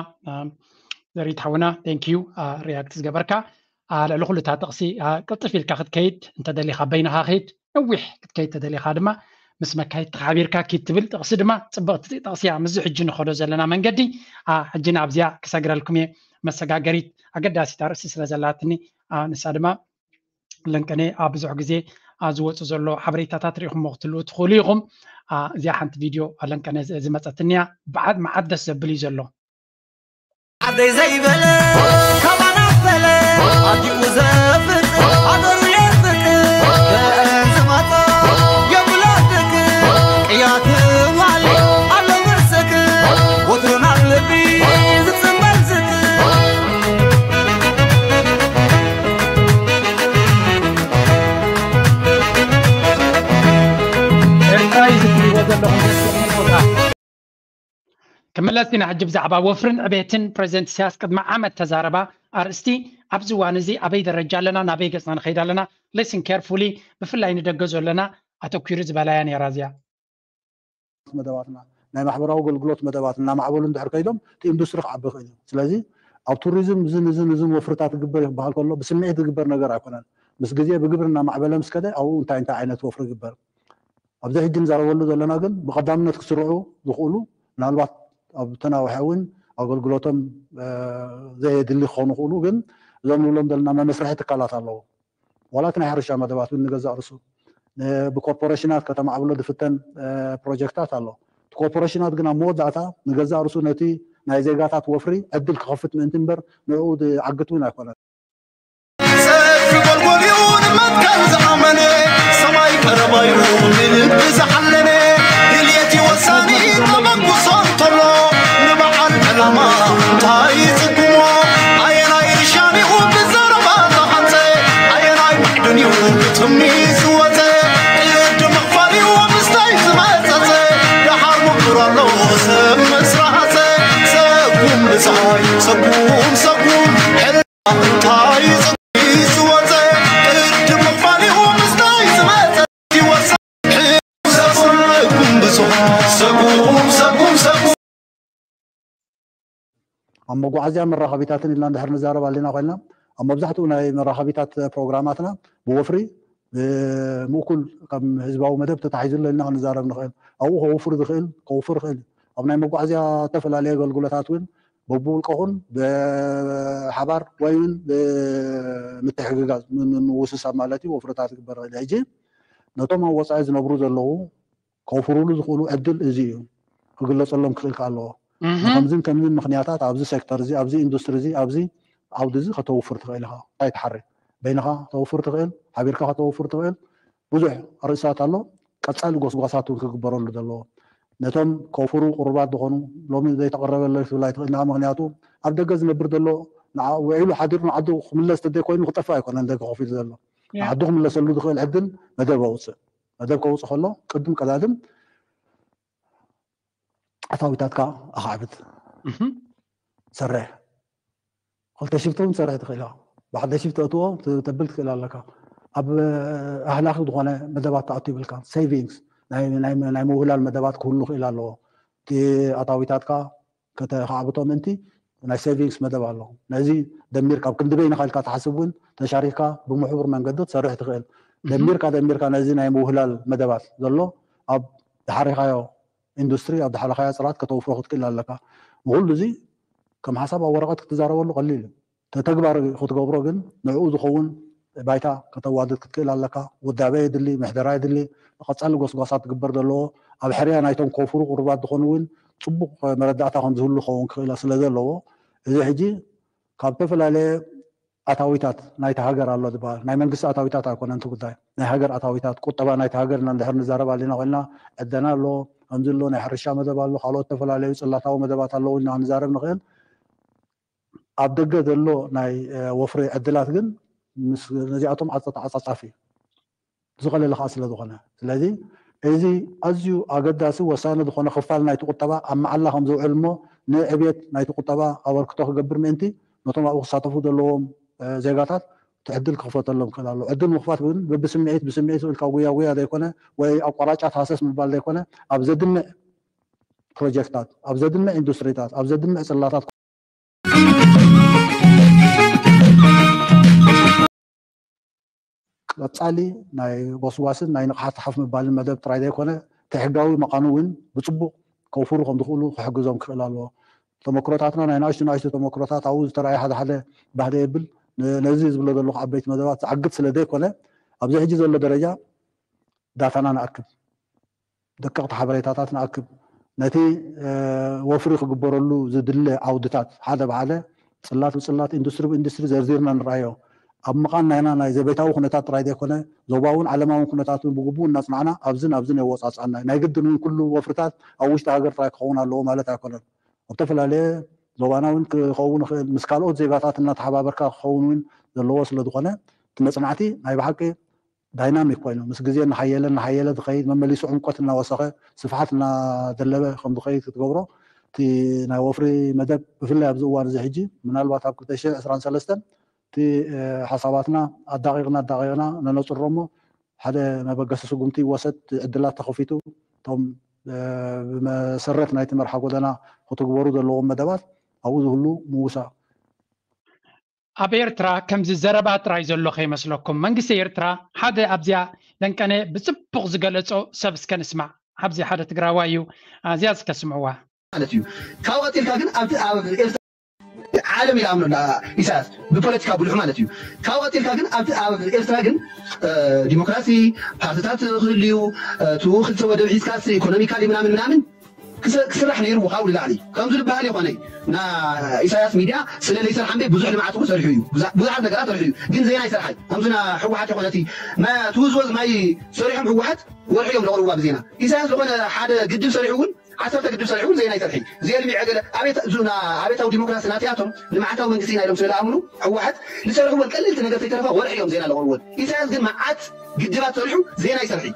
ዘሪት ሓውና thank you react ዝገበርካ ልዕሊ ኩሉ እታ ጥቕሲ ቅልጥፍ ኢልካ ክትከይድ እንተደሊኻ በይንኻ ከይድ ነዊሕ ክትከይድ ተደሊኻ ድማ ምስ መካይድቲ ሓቢርካ ኪድ ትብል ጥቕሲ ድማ ፅብቕቲ ጥቕሲ እያ ምስዚ ሕጂ ንኸዶ ዘለና መንገዲ ሕጂ ናብዚኣ ክሰግረልኩም እየ መሰጋገሪት ኣገዳሲት ኣርእስቲ ስለ ዘላትኒ ንሳ ድማ ለንቀነ ኣብ ብዙሕ ግዜ ዝወፁ ዘሎ ሓበሬታታት ሪኢኹሞ ክትልኡ ትኽእሉ ኢኹም እዚኣ ሓንቲ ቪድዮ ለንቀነ ዝመፀትኒ እያ መዓት ደስ ዘብል እዩ ዘሎ ዓደይ ዘይበለ ካባና በለ ኣዲኡ ዘፍቅር ሃገሩ የፍቅር ከእን ዝመጣ የብሎ ደቂ ቅያት ማሊ ኣሎ ብርሰክ ወትሮን ኣብ ልቢ ዝፅምበል ዝክር ኤርትራ እዩ ዝትሪቦ ዘለኹም ደስ ዝብል ቦታ ክምለስ ኢና ሕጂ ብዛዕባ ወፍርን ዕቤትን ፕሬዚደንት ኢሳያስ ቅድሚ ዓመት ተዛረባ ኣርእስቲ ኣብዚ እዋን እዚ ኣበይ ደረጃ ኣለና ናበይ ገፅና ንኸይድ ኣለና listen carefully ብፍላይ ንደገ ዘለና ኣተኪሩ ዝበላያ ነይራ እዚኣ መደባትና ናይ ማሕበራዊ ኣገልግሎት መደባት እናማዕበሉ እንድሕር ከይዶም እቲ ኢንዱስትሪ ክዓቢ ይኽእል እዩ ስለዚ ኣብ ቱሪዝም እዝን እዝን እዝን ወፍርታት ይግበር ይበሃል ከሎ ብስምዒት ዝግበር ነገር ኣይኮነን ምስ ግዜ ብግብሪ እናማዕበለ ምስ ከደ ኣብኡ እንታይ እንታይ ዓይነት ወፍሪ ይግበር ኣብዚ ሕጂ ንዛረበሉ ዘለና ግን ብቐዳምነት ክስርዑ ዝኽእሉ ምናልባት ኣብ ተናውሐ እውን ኣገልግሎቶም ዘየድሊ ክኾኑ ክእሉ፣ ግን እዞም ንብሎም ዘለና መመስርሒ ትካላት ኣለዉ። ዋላ እቲ ናይ ሕርሻ መደባት እውን ንገዛእ ርሱ ብኮርፖሬሽናት ከተማዕብሎ ዝፍተን ፕሮጀክታት ኣሎ። እቲ ኮርፖሬሽናት ግን ኣብ መወዳእታ ንገዛእ ርሱ ነቲ ናይ ዜጋታት ወፍሪ ዕድል ክኸፍት ምእንቲ እምበር ንዕኡ ዝዓግት እውን ኣይኮነን። ጸርፊ ጎልጎልዩ ንመትከል ዝኣመነ ሰማይ ቀረባዩ ንልቢ ዝሓለነ ድልየቲ ወሳኒ ተበግሶ እንተሎ ንበዓል ዕላማ እንታይ ይጽግሞ ኣየናይ ርሻንኡ ብዘረባ ዝሓንጸ ኣየናይ ማዕድንዩ ብትምኒ ዝወጸ ቅድ ምኽፋልዩ ምስታይ ዝመጸጸ ደሓር ምኩር ኣሎ ሰብ መስራሓጸ ሰጉም ብፀሓይ ሰጉም ሰጉም እንታይ ዝወፀ ቅድም ምፋሊሁ ምስታይ ዝመፀ ይወሳ ሰጉም ብፅሓይ ሰጉም ሰጉም ሰጉም ኣብ መጓዓዝያ መራኸቢታትን ኢልና እንድሕር ንዛረብ ኣለና ኮይና ኣብ መብዛሕትኡ ናይ መራኸቢታት ፕሮግራማትና ብወፍሪ ምእኩል ከም ህዝባዊ መደብ ተታሒዙ ኣሎ ኢልና ክንዛረብ ንኽእል። ኣብኡ ከውፍር ዝኽእል ከውፍር ይኽእል እዩ። ኣብ ናይ መጓዓዝያ ዝተፈላለዩ ኣገልግሎታት እውን በብውልቀኹን ብሓባር ወይ እውን ብምትሕግጋዝ ምውስሳብ ማለት እዩ ወፍርታት ክግበር ይኽእል። ሕጂ ነቶም ኣብ ወፃኢ ዝነብሩ ዘለዉ ከውፍሩሉ ዝኽእሉ ዕድል እዚ እዩ፣ ክግለፀሎም ክኽእል ከ ኣለዎ። ንከምዝን ከምዝን ምክንያታት ኣብዚ ሴክተር እዚ ኣብዚ ኢንዱስትሪ እዚ ኣብዚ ዓውዲ እዚ ከተውፍር ትኽእል ኢኻ። እንታይ ትሓሪ በይንኻ ከተውፍር ትኽእል፣ ሓቢርካ ከተውፍር ትኽእል። ብዙሕ ኣርእስታት ኣሎ። ቀፃሊ ጎስጓሳት እውን ክግበረሉ ዘለዎ ነቶም ከውፍሩ ቅሩባት ዝኾኑ ሎሚ ዘይተቐረበለይ ክትብል ኣይትኽእል ኢኻ። ምክንያቱ ኣብ ደገ ዝነብር ዘሎ ንዓ ውዒሉ ሓዲሩ ንዓዱ ክምለስ ተደይ ኮይኑ ክጠፍእ ኣይኮነን ደገ ከፊሉ ዘሎ ንዓዱ ክምለሰሉ ዝኽእል ዕድል መደብ ኣውፅእ። መደብ ከውፅእ ከሎ ቅድም ቀዳድም ኣታዊታትካ ኣኻዕብት ሰርሕ ክልተ ሽፍቲ እውን ትሰርሕ ትኽእል ኢኻ። ብሓደ ሽፍቲ ተእትዎ ተብል ትኽእል ኣለካ። ኣብ ኣህላኺ ዝኾነ መደባት ተኣቱ ይብልካ። ሴቪንግስ ናይ ምውህላል መደባት ክህሉ ክእል ኣለዎ። እቲ ኣታዊታትካ ከተኻዕብቶ ምእንቲ ናይ ሴቪንግስ መደብ ኣሎ። ነዚ ደሚርካ ኣብ ክንዲ በይንኻ ኢልካ ትሓስብ እውን ተሻሪክካ ብምሕቡር መንገዲ ክትሰርሕ ትኽእል። ደሚርካ ደሚርካ ነዚ ናይ ምውህላል መደባት ዘሎ ኣብ ድሓሪኻዮ ኢንዱስትሪ ኣብ ድሓረኻዮ ፅራት ከተውፍሮ ክትክእል ኣለካ። ንኩሉ እዚ ከም ሓሳብ ኣብ ወረቐት ክትዛረበሉ ቀሊል እዩ። ተተግባር ክትገብሮ ግን ንዕኡ ዝኸውን ባይታ ከተዋድድ ክትክእል ኣለካ። ውዳበ የድሊ፣ ምሕደራ የድሊ። ቀፃሊ ጎስጓሳት ትግበር ዘለዎ ኣብ ሕርያ ናይቶም ከውፍሩ ቅሩባት ዝኾኑ እውን ፅቡቕ መረዳእታ ከም ዝህሉ ክኸውን ክኽእል ስለ ዘለዎ እዚ ሕጂ ካብ ዝተፈላለየ ኣታዊታት ናይቲ ሃገር ኣሎ ዝበሃል ናይ መንግስቲ ኣታዊታት ኣይኮነን እቲ ጉዳይ ናይ ሃገር ኣታዊታት ቁጠባ ናይቲ ሃገር ኢና እንድሕር ንዛረብ ኣለና ኮይና ዕደና ኣሎ ከምዚ ኣሎ ናይ ሕርሻ መደብ ኣሎ ካልኦት ዝተፈላለዩ ፅላታዊ መደባት ኣለዉ ኢና ንዛረብ ንኽእል ኣብ ደገ ዘሎ ናይ ወፍሪ ዕድላት ግን ምስ ነዚኣቶም ዓፀ ተዓፃፃፊ እዩ ዝቐለለ ከዓ ስለ ዝኾነ ስለዚ እዚ ኣዝዩ ኣገዳሲ ወሳኒ ዝኾነ ክፋል ናይቲ ቁጠባ ኣብ መዓላ ከም ዝውዕል እሞ ንዕብየት ናይቲ ቁጠባ ኣበርክቶ ክገብር ምእንቲ ነቶም ኣብኡ ክሳተፉ ዘለዎም ዜጋታት እቲ ዕድል ክኽፈተሎም ክእል ኣሎ። ዕድል ምኽፋት ግን በብስምዒት ብስምዒት ኢልካ ጉያ ጉያ ዘይኮነ ወይ ኣቋራጫት ሃሰስ ምባል ዘይኮነ ኣብ ዘድምዕ ፕሮጀክትታት፣ ኣብ ዘድምዕ ኢንዱስትሪታት፣ ኣብ ዘድምዕ ፅላታት ቀፃሊ ናይ ጎስጓስን ናይ ንቕሓት ሓፍ ምባልን መደብ ጥራይ ዘይኮነ እቲ ሕጋዊ መቓኑ እውን ብፅቡቕ ከውፍሩ ከም ዝኽእሉ ክሕግዞም ክኽእል ኣለዎ። ተመክሮታትና ናይ ንኣሽቱ ንኣሽቱ ተመክሮታት ኣብኡ ዝተረኣየ ሓደ ሓደ ባህደ የብል ነዚ ዝብሎ ዘለኹ ዓበይቲ መደባት ዝዓግት ስለ ዘይኮነ ኣብዚ ሕጂ ዘሎ ደረጃ ዳታና ንኣክብ ደቀቕቲ ሓበሬታታት ንኣክብ ነቲ ወፍሪ ክግበረሉ ዝድለ ዓውድታት ሓደ ብሓደ ፅላት ብፅላት ኢንዱስትሪ ብኢንዱስትሪ ዘርዚርና ንርኣዮ ኣብ ምቓን ናይና ናይ ዘቤታዊ ኩነታት ጥራይ ዘይኮነ ዞባውን ዓለማውን ኩነታት እውን ብግቡእ እናፅናዕና ኣብዝን ኣብዝን የወፃፅኣና ናይ ግድን እውን ኩሉ ወፍርታት ኣብ ውሽጢ ሃገር ጥራይ ክኸውን ኣለዎ ማለት ኣይኮነን ኣብ ዝተፈላለየ ዞባና እውን ክኸውን ይኽእል ምስ ካልኦት ዜጋታት እናተሓባበርካ ክኸውን እውን ዘለዎ ስለ ዝኾነ እቲ መፅናዕቲ ናይ ብሓቂ ዳይናሚክ ኮይኑ ምስ ግዜ እናሓየለ እናሓየለ ዝኸይድ መመሊሱ ዕምቆት እናወሰኸ ስፍሓት እናደለበ ከም ዝኸይድ ክትገብሮ እቲ ናይ ወፍሪ መደብ ብፍላይ ኣብዚ እዋን እዚ ሕጂ ምናልባት ኣብ ክልተ ሽሕን ዕስራን ሰለስተን እቲ ሓሳባትና ኣዳቒቕና ኣዳቒቕና ነነፅሮ እሞ ሓደ መበገሲ ስጉምቲ ይወሰድ ዕድላት ተኸፊቱ እቶም ብመሰረት ናይቲ መርሓ ጎደና ክትግበሩ ዘለዎም መደባት ኣብኡ ዝህሉ ምውሳ ኣብ ኤርትራ ከምዚ ዘረባ ጥራይ ዘሎ ከይመስለኩም መንግስቲ ኤርትራ ሓደ ኣብዚኣ ደንቀነ ብፅቡቕ ዝገለፆ ሰብ እስከ ንስማዕ ኣብዚ ሓደ ትግራዋይ እዩ እዚኣ እስከ ስምዕዋ ማለት እዩ። ካብኡ ቀፂልካ ግን ኣብቲ ኣብ ኤርትራ ዓለም ኢላ ኣምኖ ኣላ ኢሳያስ ብፖለቲካ ብልሑ ማለት እዩ። ካብኡ ቀፂልካ ግን ኣብቲ ኣብ ኤርትራ ግን እ፣ ዲሞክራሲ፣ ፓርቲታት ክህልዩ፣ እ፣ እቲ ክልተ ወደብ ሒዝካስ ኢኮኖሚካሊ ምናምን ምናምን ክስ- ክስራሕ ነይርዎ ካብኡ ንላዕሊ ከምዚ ዝበሃል ይኾነ። ና ኢሳያስ ሚድያ ስለ ዘይሰርሓ እምበይ ብዙሕ ልምዓት እኮ ሰሪሑ እዩ። ብዙ- ብዙሓት ነገራት ሰሪሑ እዩ። ግን ዜና ይሰርሓይ ከምዚ ና ህወሓት ይኾነ እቲ ማ- ትውዝወዝ ማይ ሰሪሖም ህወሓት ወርሒ እዮም ዘቕርብዋ ብዜና። ኢሳያስ ዝኾነ ሓደ ግድብ ሰሪሑ እውን ዓሰርተ ግድብ ሰሪሑ እውን ዜና ይሰርሒ። ዜልሚ ዕገለ ኣቤት ዙና ኣቤታዊ ዲሞክራሲ ናትያቶም ልምዓታዊ መንግስቲ ኢና ኢሎም ስለ ዝኣምኑ ህወሓት ዝሰርሕወን ቀለልቲ ነገር ዘይተረፋ ወርሒ እዮም ዜና ዘቕርብወን። ኢሳያስ ግን መዓት ግድባት ሰሪሑ ዜና ይሰርሒ።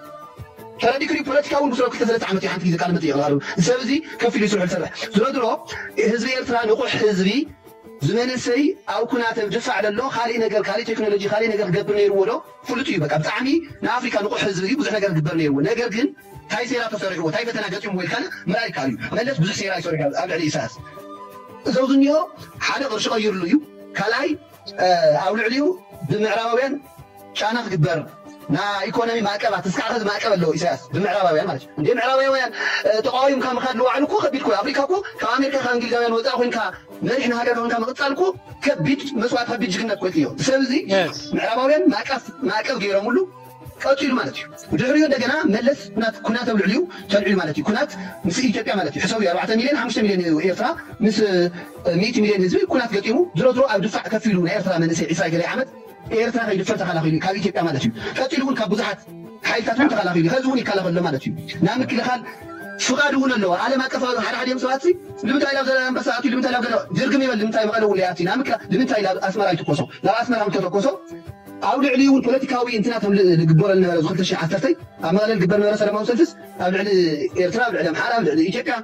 ተረዲክሪ ፖለቲካ እውን ብስሩ ክልተ ሰለስተ ዓመት እዩ ሓንቲ ግዜ ቃለ መጠይቕ ዝቐርብ። ሰብ እዚ ከፊሉ ይስርሑ ዝሰርሕ። ዝሮ ዝሮ ህዝቢ ኤርትራ ንቑሕ ህዝቢ ዝመንእሰይ ኣብ ኩናት ኣብ ድፋዕ ደሎ ካሊእ ነገር ካሊእ ቴክኖሎጂ ካሊእ ነገር ክገብር ነይርዎ ዶ? ፍሉጥ እዩ። በቃ ብጣዕሚ ንኣፍሪካ ንቑሕ ህዝቢ እዩ። ብዙሕ ነገር ክግበር ነይርዎ። ነገር ግን እንታይ ሴራ ተሰሪሕዎ እንታይ ፈተና ገጢምዎ ኢልካ ምርኣይ ይከኣል እዩ። መለስ ብዙሕ ሴራ ይሰሪሑ ኣብ ልዕሊ ኢሳያስ። እዞም ዝኒኦ ሓደ ቅርሺ ቀይርሉ እዩ። ካልኣይ እ፣ ኣብ ልዕሊኡ ብምዕራባውያን ጫና ክግበር ናይ ኢኮኖሚ ማዕቀባት እስካዕ ከዚ ማዕቀብ ኣለዎ ኢሳያስ ብምዕራባውያን ማለት እዩ። እንደ ምዕራባውያን እ፣ ተቃዋሚምካ ምካድ ንባዕሉ እኮ ከቢድ እኮ እዩ። ኣፍሪካ እኮ ካብ ኣሜሪካ ካብ እንግሊዛውያን ወፃኢ ኮይንካ መሪሕ ንሃገርካ ኮይንካ ምቕፃል እኮ ከቢድ መስዋዕት ከቢድ ጅግነት እኮ እዩ። ሰብ እዚ Yes. ምዕራባውያን ማዕቀፍ ማዕቀብ ገይሮምሉ ቀፂሉ ማለት እዩ። ድሕሪኡ እንደገና መለስ ኩናት ኩናት ኣብ ልዕሊኡ ተልዒሉ ማለት እዩ። ኩናት ምስ ኢትዮጵያ ማለት እዩ። ሕሰቡ ኣርባዕተ ሚልዮን ሓሙሽተ ሚልዮን እዩ ኤርትራ ምስ እ፣ ሚእቲ ሚልዮን ህዝቢ ኩናት ገጢሙ ዝሮ ዝሮ ኣብ ድፋዕ ከፊሉ ናይ ኤርትራ መንእሰይ ዒስራ ገለ ዓመት ኤርትራ ከይድፈር ተኸላኺሉ ካብ ኢትዮጵያ ማለት እዩ። ቀፂሉ እውን ካብ ብዙሓት ሓይልታት እውን ተኸላኺሉ ከዚ እውን ይከላኸሎ ማለት እዩ። ናብ ምክልኻል ፍቓድ እውን ኣለዎ። ዓለም ኣቀፋዊ ሓደ ሓደ እዮም ሰባት ሲ ንምንታይ ናብ ዘላንበሳ ኣትዩ ንምንታይ ናብ ገለ ድርግም ይበል ንምንታይ መቐለ እውን ለይኣትዩ ናብ ምክላ ንምንታይ ናብ ኣስመራ ይትኮሶ ናብ ኣስመራ ተተኮሶ ኣብ ልዕሊ እውን ፖለቲካዊ እንትናቶም ዝግበረሉ ነበረ ክልተ ሽሕ ዓሰርተ ኣብ መቐለ ዝግበር ነበረ ሰላማዊ ሰልፍስ ኣብ ልዕሊ ኤርትራ ኣብ ልዕሊ ኣምሓራ ኣብ ልዕሊ ኢትዮጵያ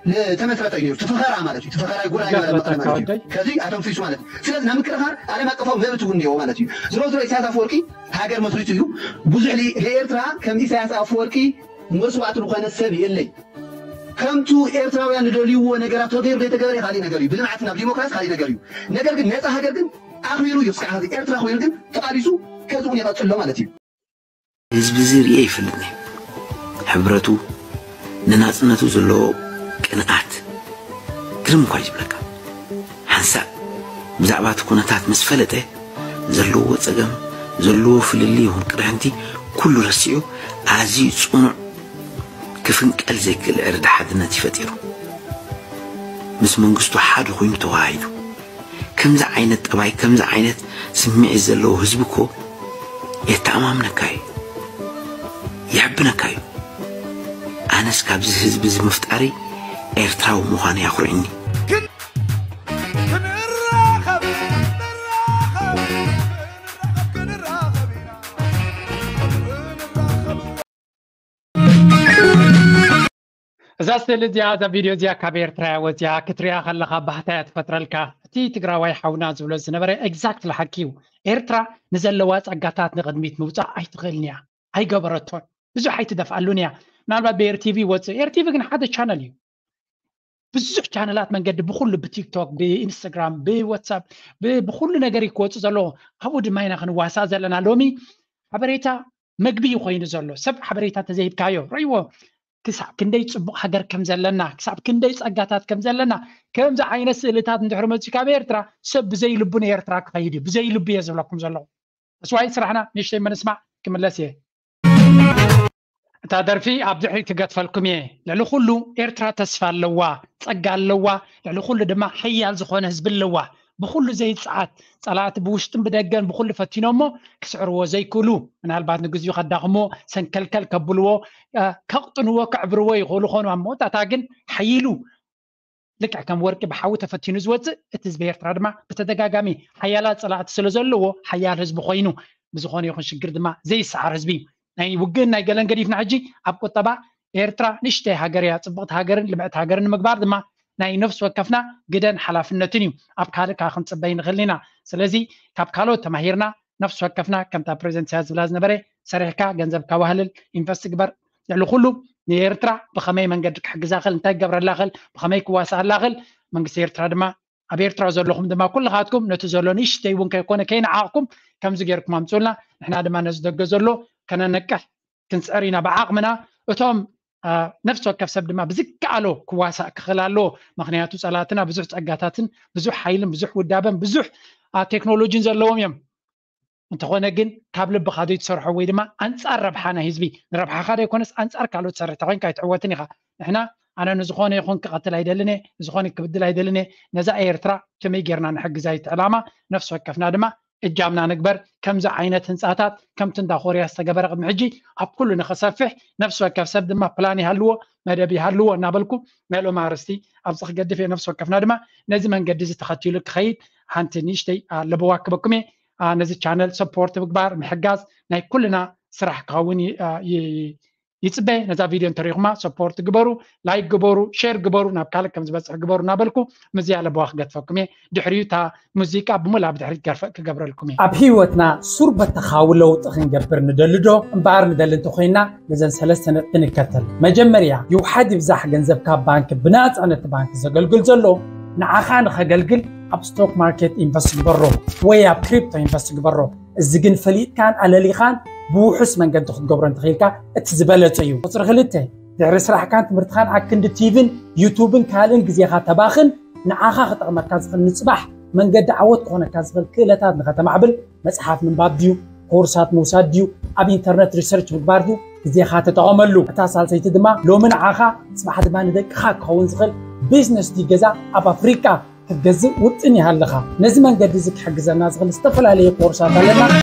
ዝተመስረተ እዩ። ተፈኸራ ማለት እዩ። ተፈኸራ ይጎዳ ይባላል መቐለ ማለት እዩ። ከዚ ኣተንፊሱ ማለት እዩ። ስለዚህ ንምክልኻል ዓለም ኣቀፋዊ መብት እውን እኒኦ ማለት እዩ። ዝሮ ዝሮ ኢሳያስ ኣፈወርቂ ሃገር መስሪቱ እዩ። ብዙሕ ሊ- ንኤርትራ ከም ኢሳያስ ኣፈወርቂ መስዋዕቲ ዝኾነ ሰብ የለይ። ከምቱ ኤርትራውያን ዝደልይዎ ነገራት ተገይሩ ዘይተገበረ ካሊእ ነገር እዩ። ብልምዓት ናብ ዲሞክራሲ ካሊእ ነገር እዩ። ነገር ግን ነፃ ሃገር ግን ኣኽቢሩ እዩ። እስካዕ ኤርትራ ኮይኑ ግን ተቓሊሱ ከዚ እውን ይቐፅሎ ማለት እዩ። ህዝቢ እዚ ርእየ ይፈልጥ ነይ ሕብረቱ ንናፅነቱ ዘለዎ ቅንኣት ግርም እኳ እዩ ዝብለካ ሓንሳእ ብዛዕባ እቲ ኩነታት ምስ ፈለጠ ዘለዎ ፀገም ዘለዎ ፍልልይ ይኹን ቅርሕንቲ ኩሉ ረሲዑ ኣዝዩ ፅኑዕ ክፍንቀል ዘይክእል ዕርዲ ሓድነት ይፈጢሩ ምስ መንግስቱ ሓደ ኮይኑ ተዋሃሂዱ ከምዚ ዓይነት ጠባይ ከምዚ ዓይነት ስምዒት ዘለዎ ህዝቢ እኮ የተኣማምነካ እዩ የሕብነካ እዩ ኣነስ ካብዚ ህዝቢ እዚ ምፍጣሪ ኤርትራዊ ምዃኑ ያኹርዕኒ እዛ ስእሊ እዚኣ እዛ ቪድዮ እዚኣ ካብ ኤርትራ እያ ወፂኣ ክትሪኣ ከለካ ባህታ እያ ትፈጥረልካ እቲ ትግራዋይ ሓውና ዝብሎ ዝነበረ exactly ሓቂ እዩ ኤርትራ ንዘለዋ ፀጋታት ንቅድሚት ምውፃእ ኣይትኽእልን እያ ኣይገበረቶን ብዙሕ ኣይትደፍኣሉን እያ ምናልባት ብኤርቲቪ ይወፅእ ኤርቲቪ ግን ሓደ ቻነል እዩ ብዙሕ ቻነላት መንገዲ ብኩሉ ብቲክቶክ ብኢንስታግራም ብዋትሳፕ ብኩሉ ነገር እዩ ክወፁ ዘለዎ ካብኡ ድማ ኢና ክንዋሳእ ዘለና ሎሚ ሓበሬታ መግቢ እዩ ኮይኑ ዘሎ ሰብ ሓበሬታ ተዘይብካዮ ረይዎ ክሳብ ክንደይ ፅቡቅ ሃገር ከም ዘለና ክሳብ ክንደይ ፀጋታት ከም ዘለና ከምዚ ዓይነት ስእልታት እንድሕር መፅኡ ካብ ኤርትራ ሰብ ብዘይ ልቡ ንኤርትራ ክኸይድ እዩ ብዘይ ልቡ እየ ዝብለኩም ዘለኹ እስዋይ ስራሕና ንእሽተይ ምንስማዕ ክምለስ እየ እታ ደርፊ ኣብ ድሕሪት ክገድፈልኩም እየ ልዕሊ ኩሉ ኤርትራ ተስፋ ኣለዋ ጸጋ ኣለዋ ልዕሊ ኩሉ ድማ ሓያል ዝኾነ ህዝቢ ኣለዋ ብኩሉ ዘይጸዓት ጸላእቲ ብውሽጥን ብደገን ብኩሉ ፈቲኖሞ ክስዕርዎ ዘይክእሉ ምናልባት ንግዚኡ ከዳኽሞ ሰንከልከል ከብልዎ ከቕጥንዎ ከዕብርዎ ይኽእሉ ኾኑ ኣብ መወዳእታ ግን ሓይሉ ልክዕ ከም ወርቂ ብሓዊ ተፈቲኑ ዝወፅእ እቲ ህዝቢ ኤርትራ ድማ ብተደጋጋሚ ሓያላት ፀላእቲ ስለ ዘለዎ ሓያል ህዝቢ ኮይኑ ብዝኾነ ይኹን ሽግር ድማ ዘይሰዓር ህዝቢ እዩ ናይ ውግእን ናይ ገለን ገዲፍና ሕጂ ኣብ ቁጠባ ኤርትራ ንእሽተይ ሃገር እያ ፅብቕቲ ሃገርን ልምዕቲ ሃገርን ንምግባር ድማ ናይ ነፍሲ ወከፍና ግደን ሓላፍነትን እዩ ኣብ ካልእ ከዓ ክንፅበይ ንኽእል ኢና ስለዚ ካብ ካልኦት ተማሂርና ነፍሲ ወከፍና ከምታ ፕሬዚደንት ኢሳያስ ዝብላ ዝነበረ ሰሪሕካ ገንዘብካ ዋህልል ኢንቨስት ግበር ልዕሊ ኩሉ ንኤርትራ ብኸመይ መንገዲ ክሕግዛ ክእል እንታይ ክገብረላ ክእል ብኸመይ ክዋሳኣላ ክእል መንግስቲ ኤርትራ ድማ ኣብ ኤርትራ ዘለኹም ድማ ኩልኻትኩም ነቲ ዘሎ ንእሽተይ እውን ከይኮነ ከይንዓቕኩም ከምዚ ገይርኩም ኣምፅኡልና ንሕና ድማ ነዚ ደገ ዘሎ ከነነቅሕ ክንፅዕር ኢና ብዓቕምና እቶም ነፍሲ ወከፍ ሰብ ድማ ብዝከኣሎ ክዋሳእ ክኽእል ኣለዎ። ምክንያቱ ጸላእትና ብዙሕ ጸጋታትን ብዙሕ ሓይልን ብዙሕ ውዳበን ብዙሕ ቴክኖሎጂን ዘለዎም እዮም። እንተኾነ ግን ካብ ልብኻ ዘይትሰርሖ ወይ ድማ ኣንጻር ረብሓ ናይ ህዝቢ፣ ንረብሓኻ ዘይኮነስ ኣንጻር ካልኦት ትሰርሕ ተኾይንካ ኣይትዕወትን ኢኻ። ንሕና ኣነ ንዝኾነ ይኹን ክቐትል ኣይደልን እየ፣ ንዝኾነ ክብድል ኣይደልን እየ። ነዛ ኤርትራ ከመይ ጌርና ንሕግዛ እዩ እቲ ዕላማ። ነፍሲ ወከፍና ድማ እጃምና ንግበር። ከምዚ ዓይነት ህንጻታት ከምቲ እንዳ ኮርያ ዝተገበረ ቅድሚ ሕጂ ኣብ ኩሉ ንኸሰፍሕ ነፍሲ ወከፍ ሰብ ድማ ፕላን ይሃልዎ፣ መደብ ይሃልዎ እናበልኩ ናይ ሎም ኣርስቲ ኣብዚ ክገድፍ እየ። ነፍሲ ወከፍና ድማ ነዚ መንገዲ እዚ ተኸቲሉ ክኸይድ ሓንቲ ንእሽተይ ለበዋ ክበኩም እየ። ነዚ ቻነል ሰፖርት ምግባር ምሕጋዝ ናይ ኩልና ስራሕ ክኸውን ይፅበ። ነዛ ቪድዮ እንተሪኢኹማ ሰፖርት ግበሩ፣ ላይክ ግበሩ፣ ሼር ግበሩ፣ ናብ ካልእ ከም ዝበፅሕ ግበሩ እናበልኩ ምዝያ ለበዋ ክገድፈኩም እየ። ድሕሪኡ እታ ሙዚቃ ብሙላ ብድሕሪት ገርፈ ክገብረልኩም እየ። ኣብ ህይወትና ሱር በተኻዊ ለውጢ ክንገብር ንደሊ ዶ? እምበኣር ንደሊ እንተኮይና ነዘን ሰለስተ ነጥቢ ንከተል። መጀመርያ ይውሓድ ይብዛሕ ገንዘብ ካብ ባንክ ብናፃ ነቲ ባንክ ዘገልግል ዘሎ ንዓኻ ንኸገልግል ኣብ ስቶክ ማርኬት ኢንቨስት ግበሮ ወይ ኣብ ክሪፕቶ ኢንቨስት ግበሮ። እዚ ግን ፈሊጥካን ኣለሊኻን ብውሑስ መንገዲ ክትገብሮ እንተኽኢልካ እቲ ዝበለጸ እዩ። ቁፅሪ ክልተ፣ ድሕሪ ስራሕካን ትምህርትኻን ኣክንዲ ቲቪን ዩቱብን ካልእን ግዜኻ ተባኽን ንዓኻ ክጠቕመካ ዝኽእል ንፅባሕ መንገዲ ዓወት ክኾነካ ዝኽእል ክእለታት ንኸተማዕብል መፅሓፍ ምንባብ ድዩ፣ ኮርሳት ምውሳድ ድዩ፣ ኣብ ኢንተርነት ሪሰርች ምግባር ድዩ፣ ግዜኻ ተጠቐመሉ። እታ ሳልሰይቲ ድማ ሎሚ ንዓኻ ፅባሕ ድማ ንደቅኻ ክኸውን ዝኽእል ቢዝነስ ድዩ ገዛ ኣብ ኣፍሪቃ ክትገዝእ ውጥን ይሃለኻ። ነዚ መንገዲ እዚ ክሕግዘና ዝኽእል ዝተፈላለየ ኮርሳት ኣለና።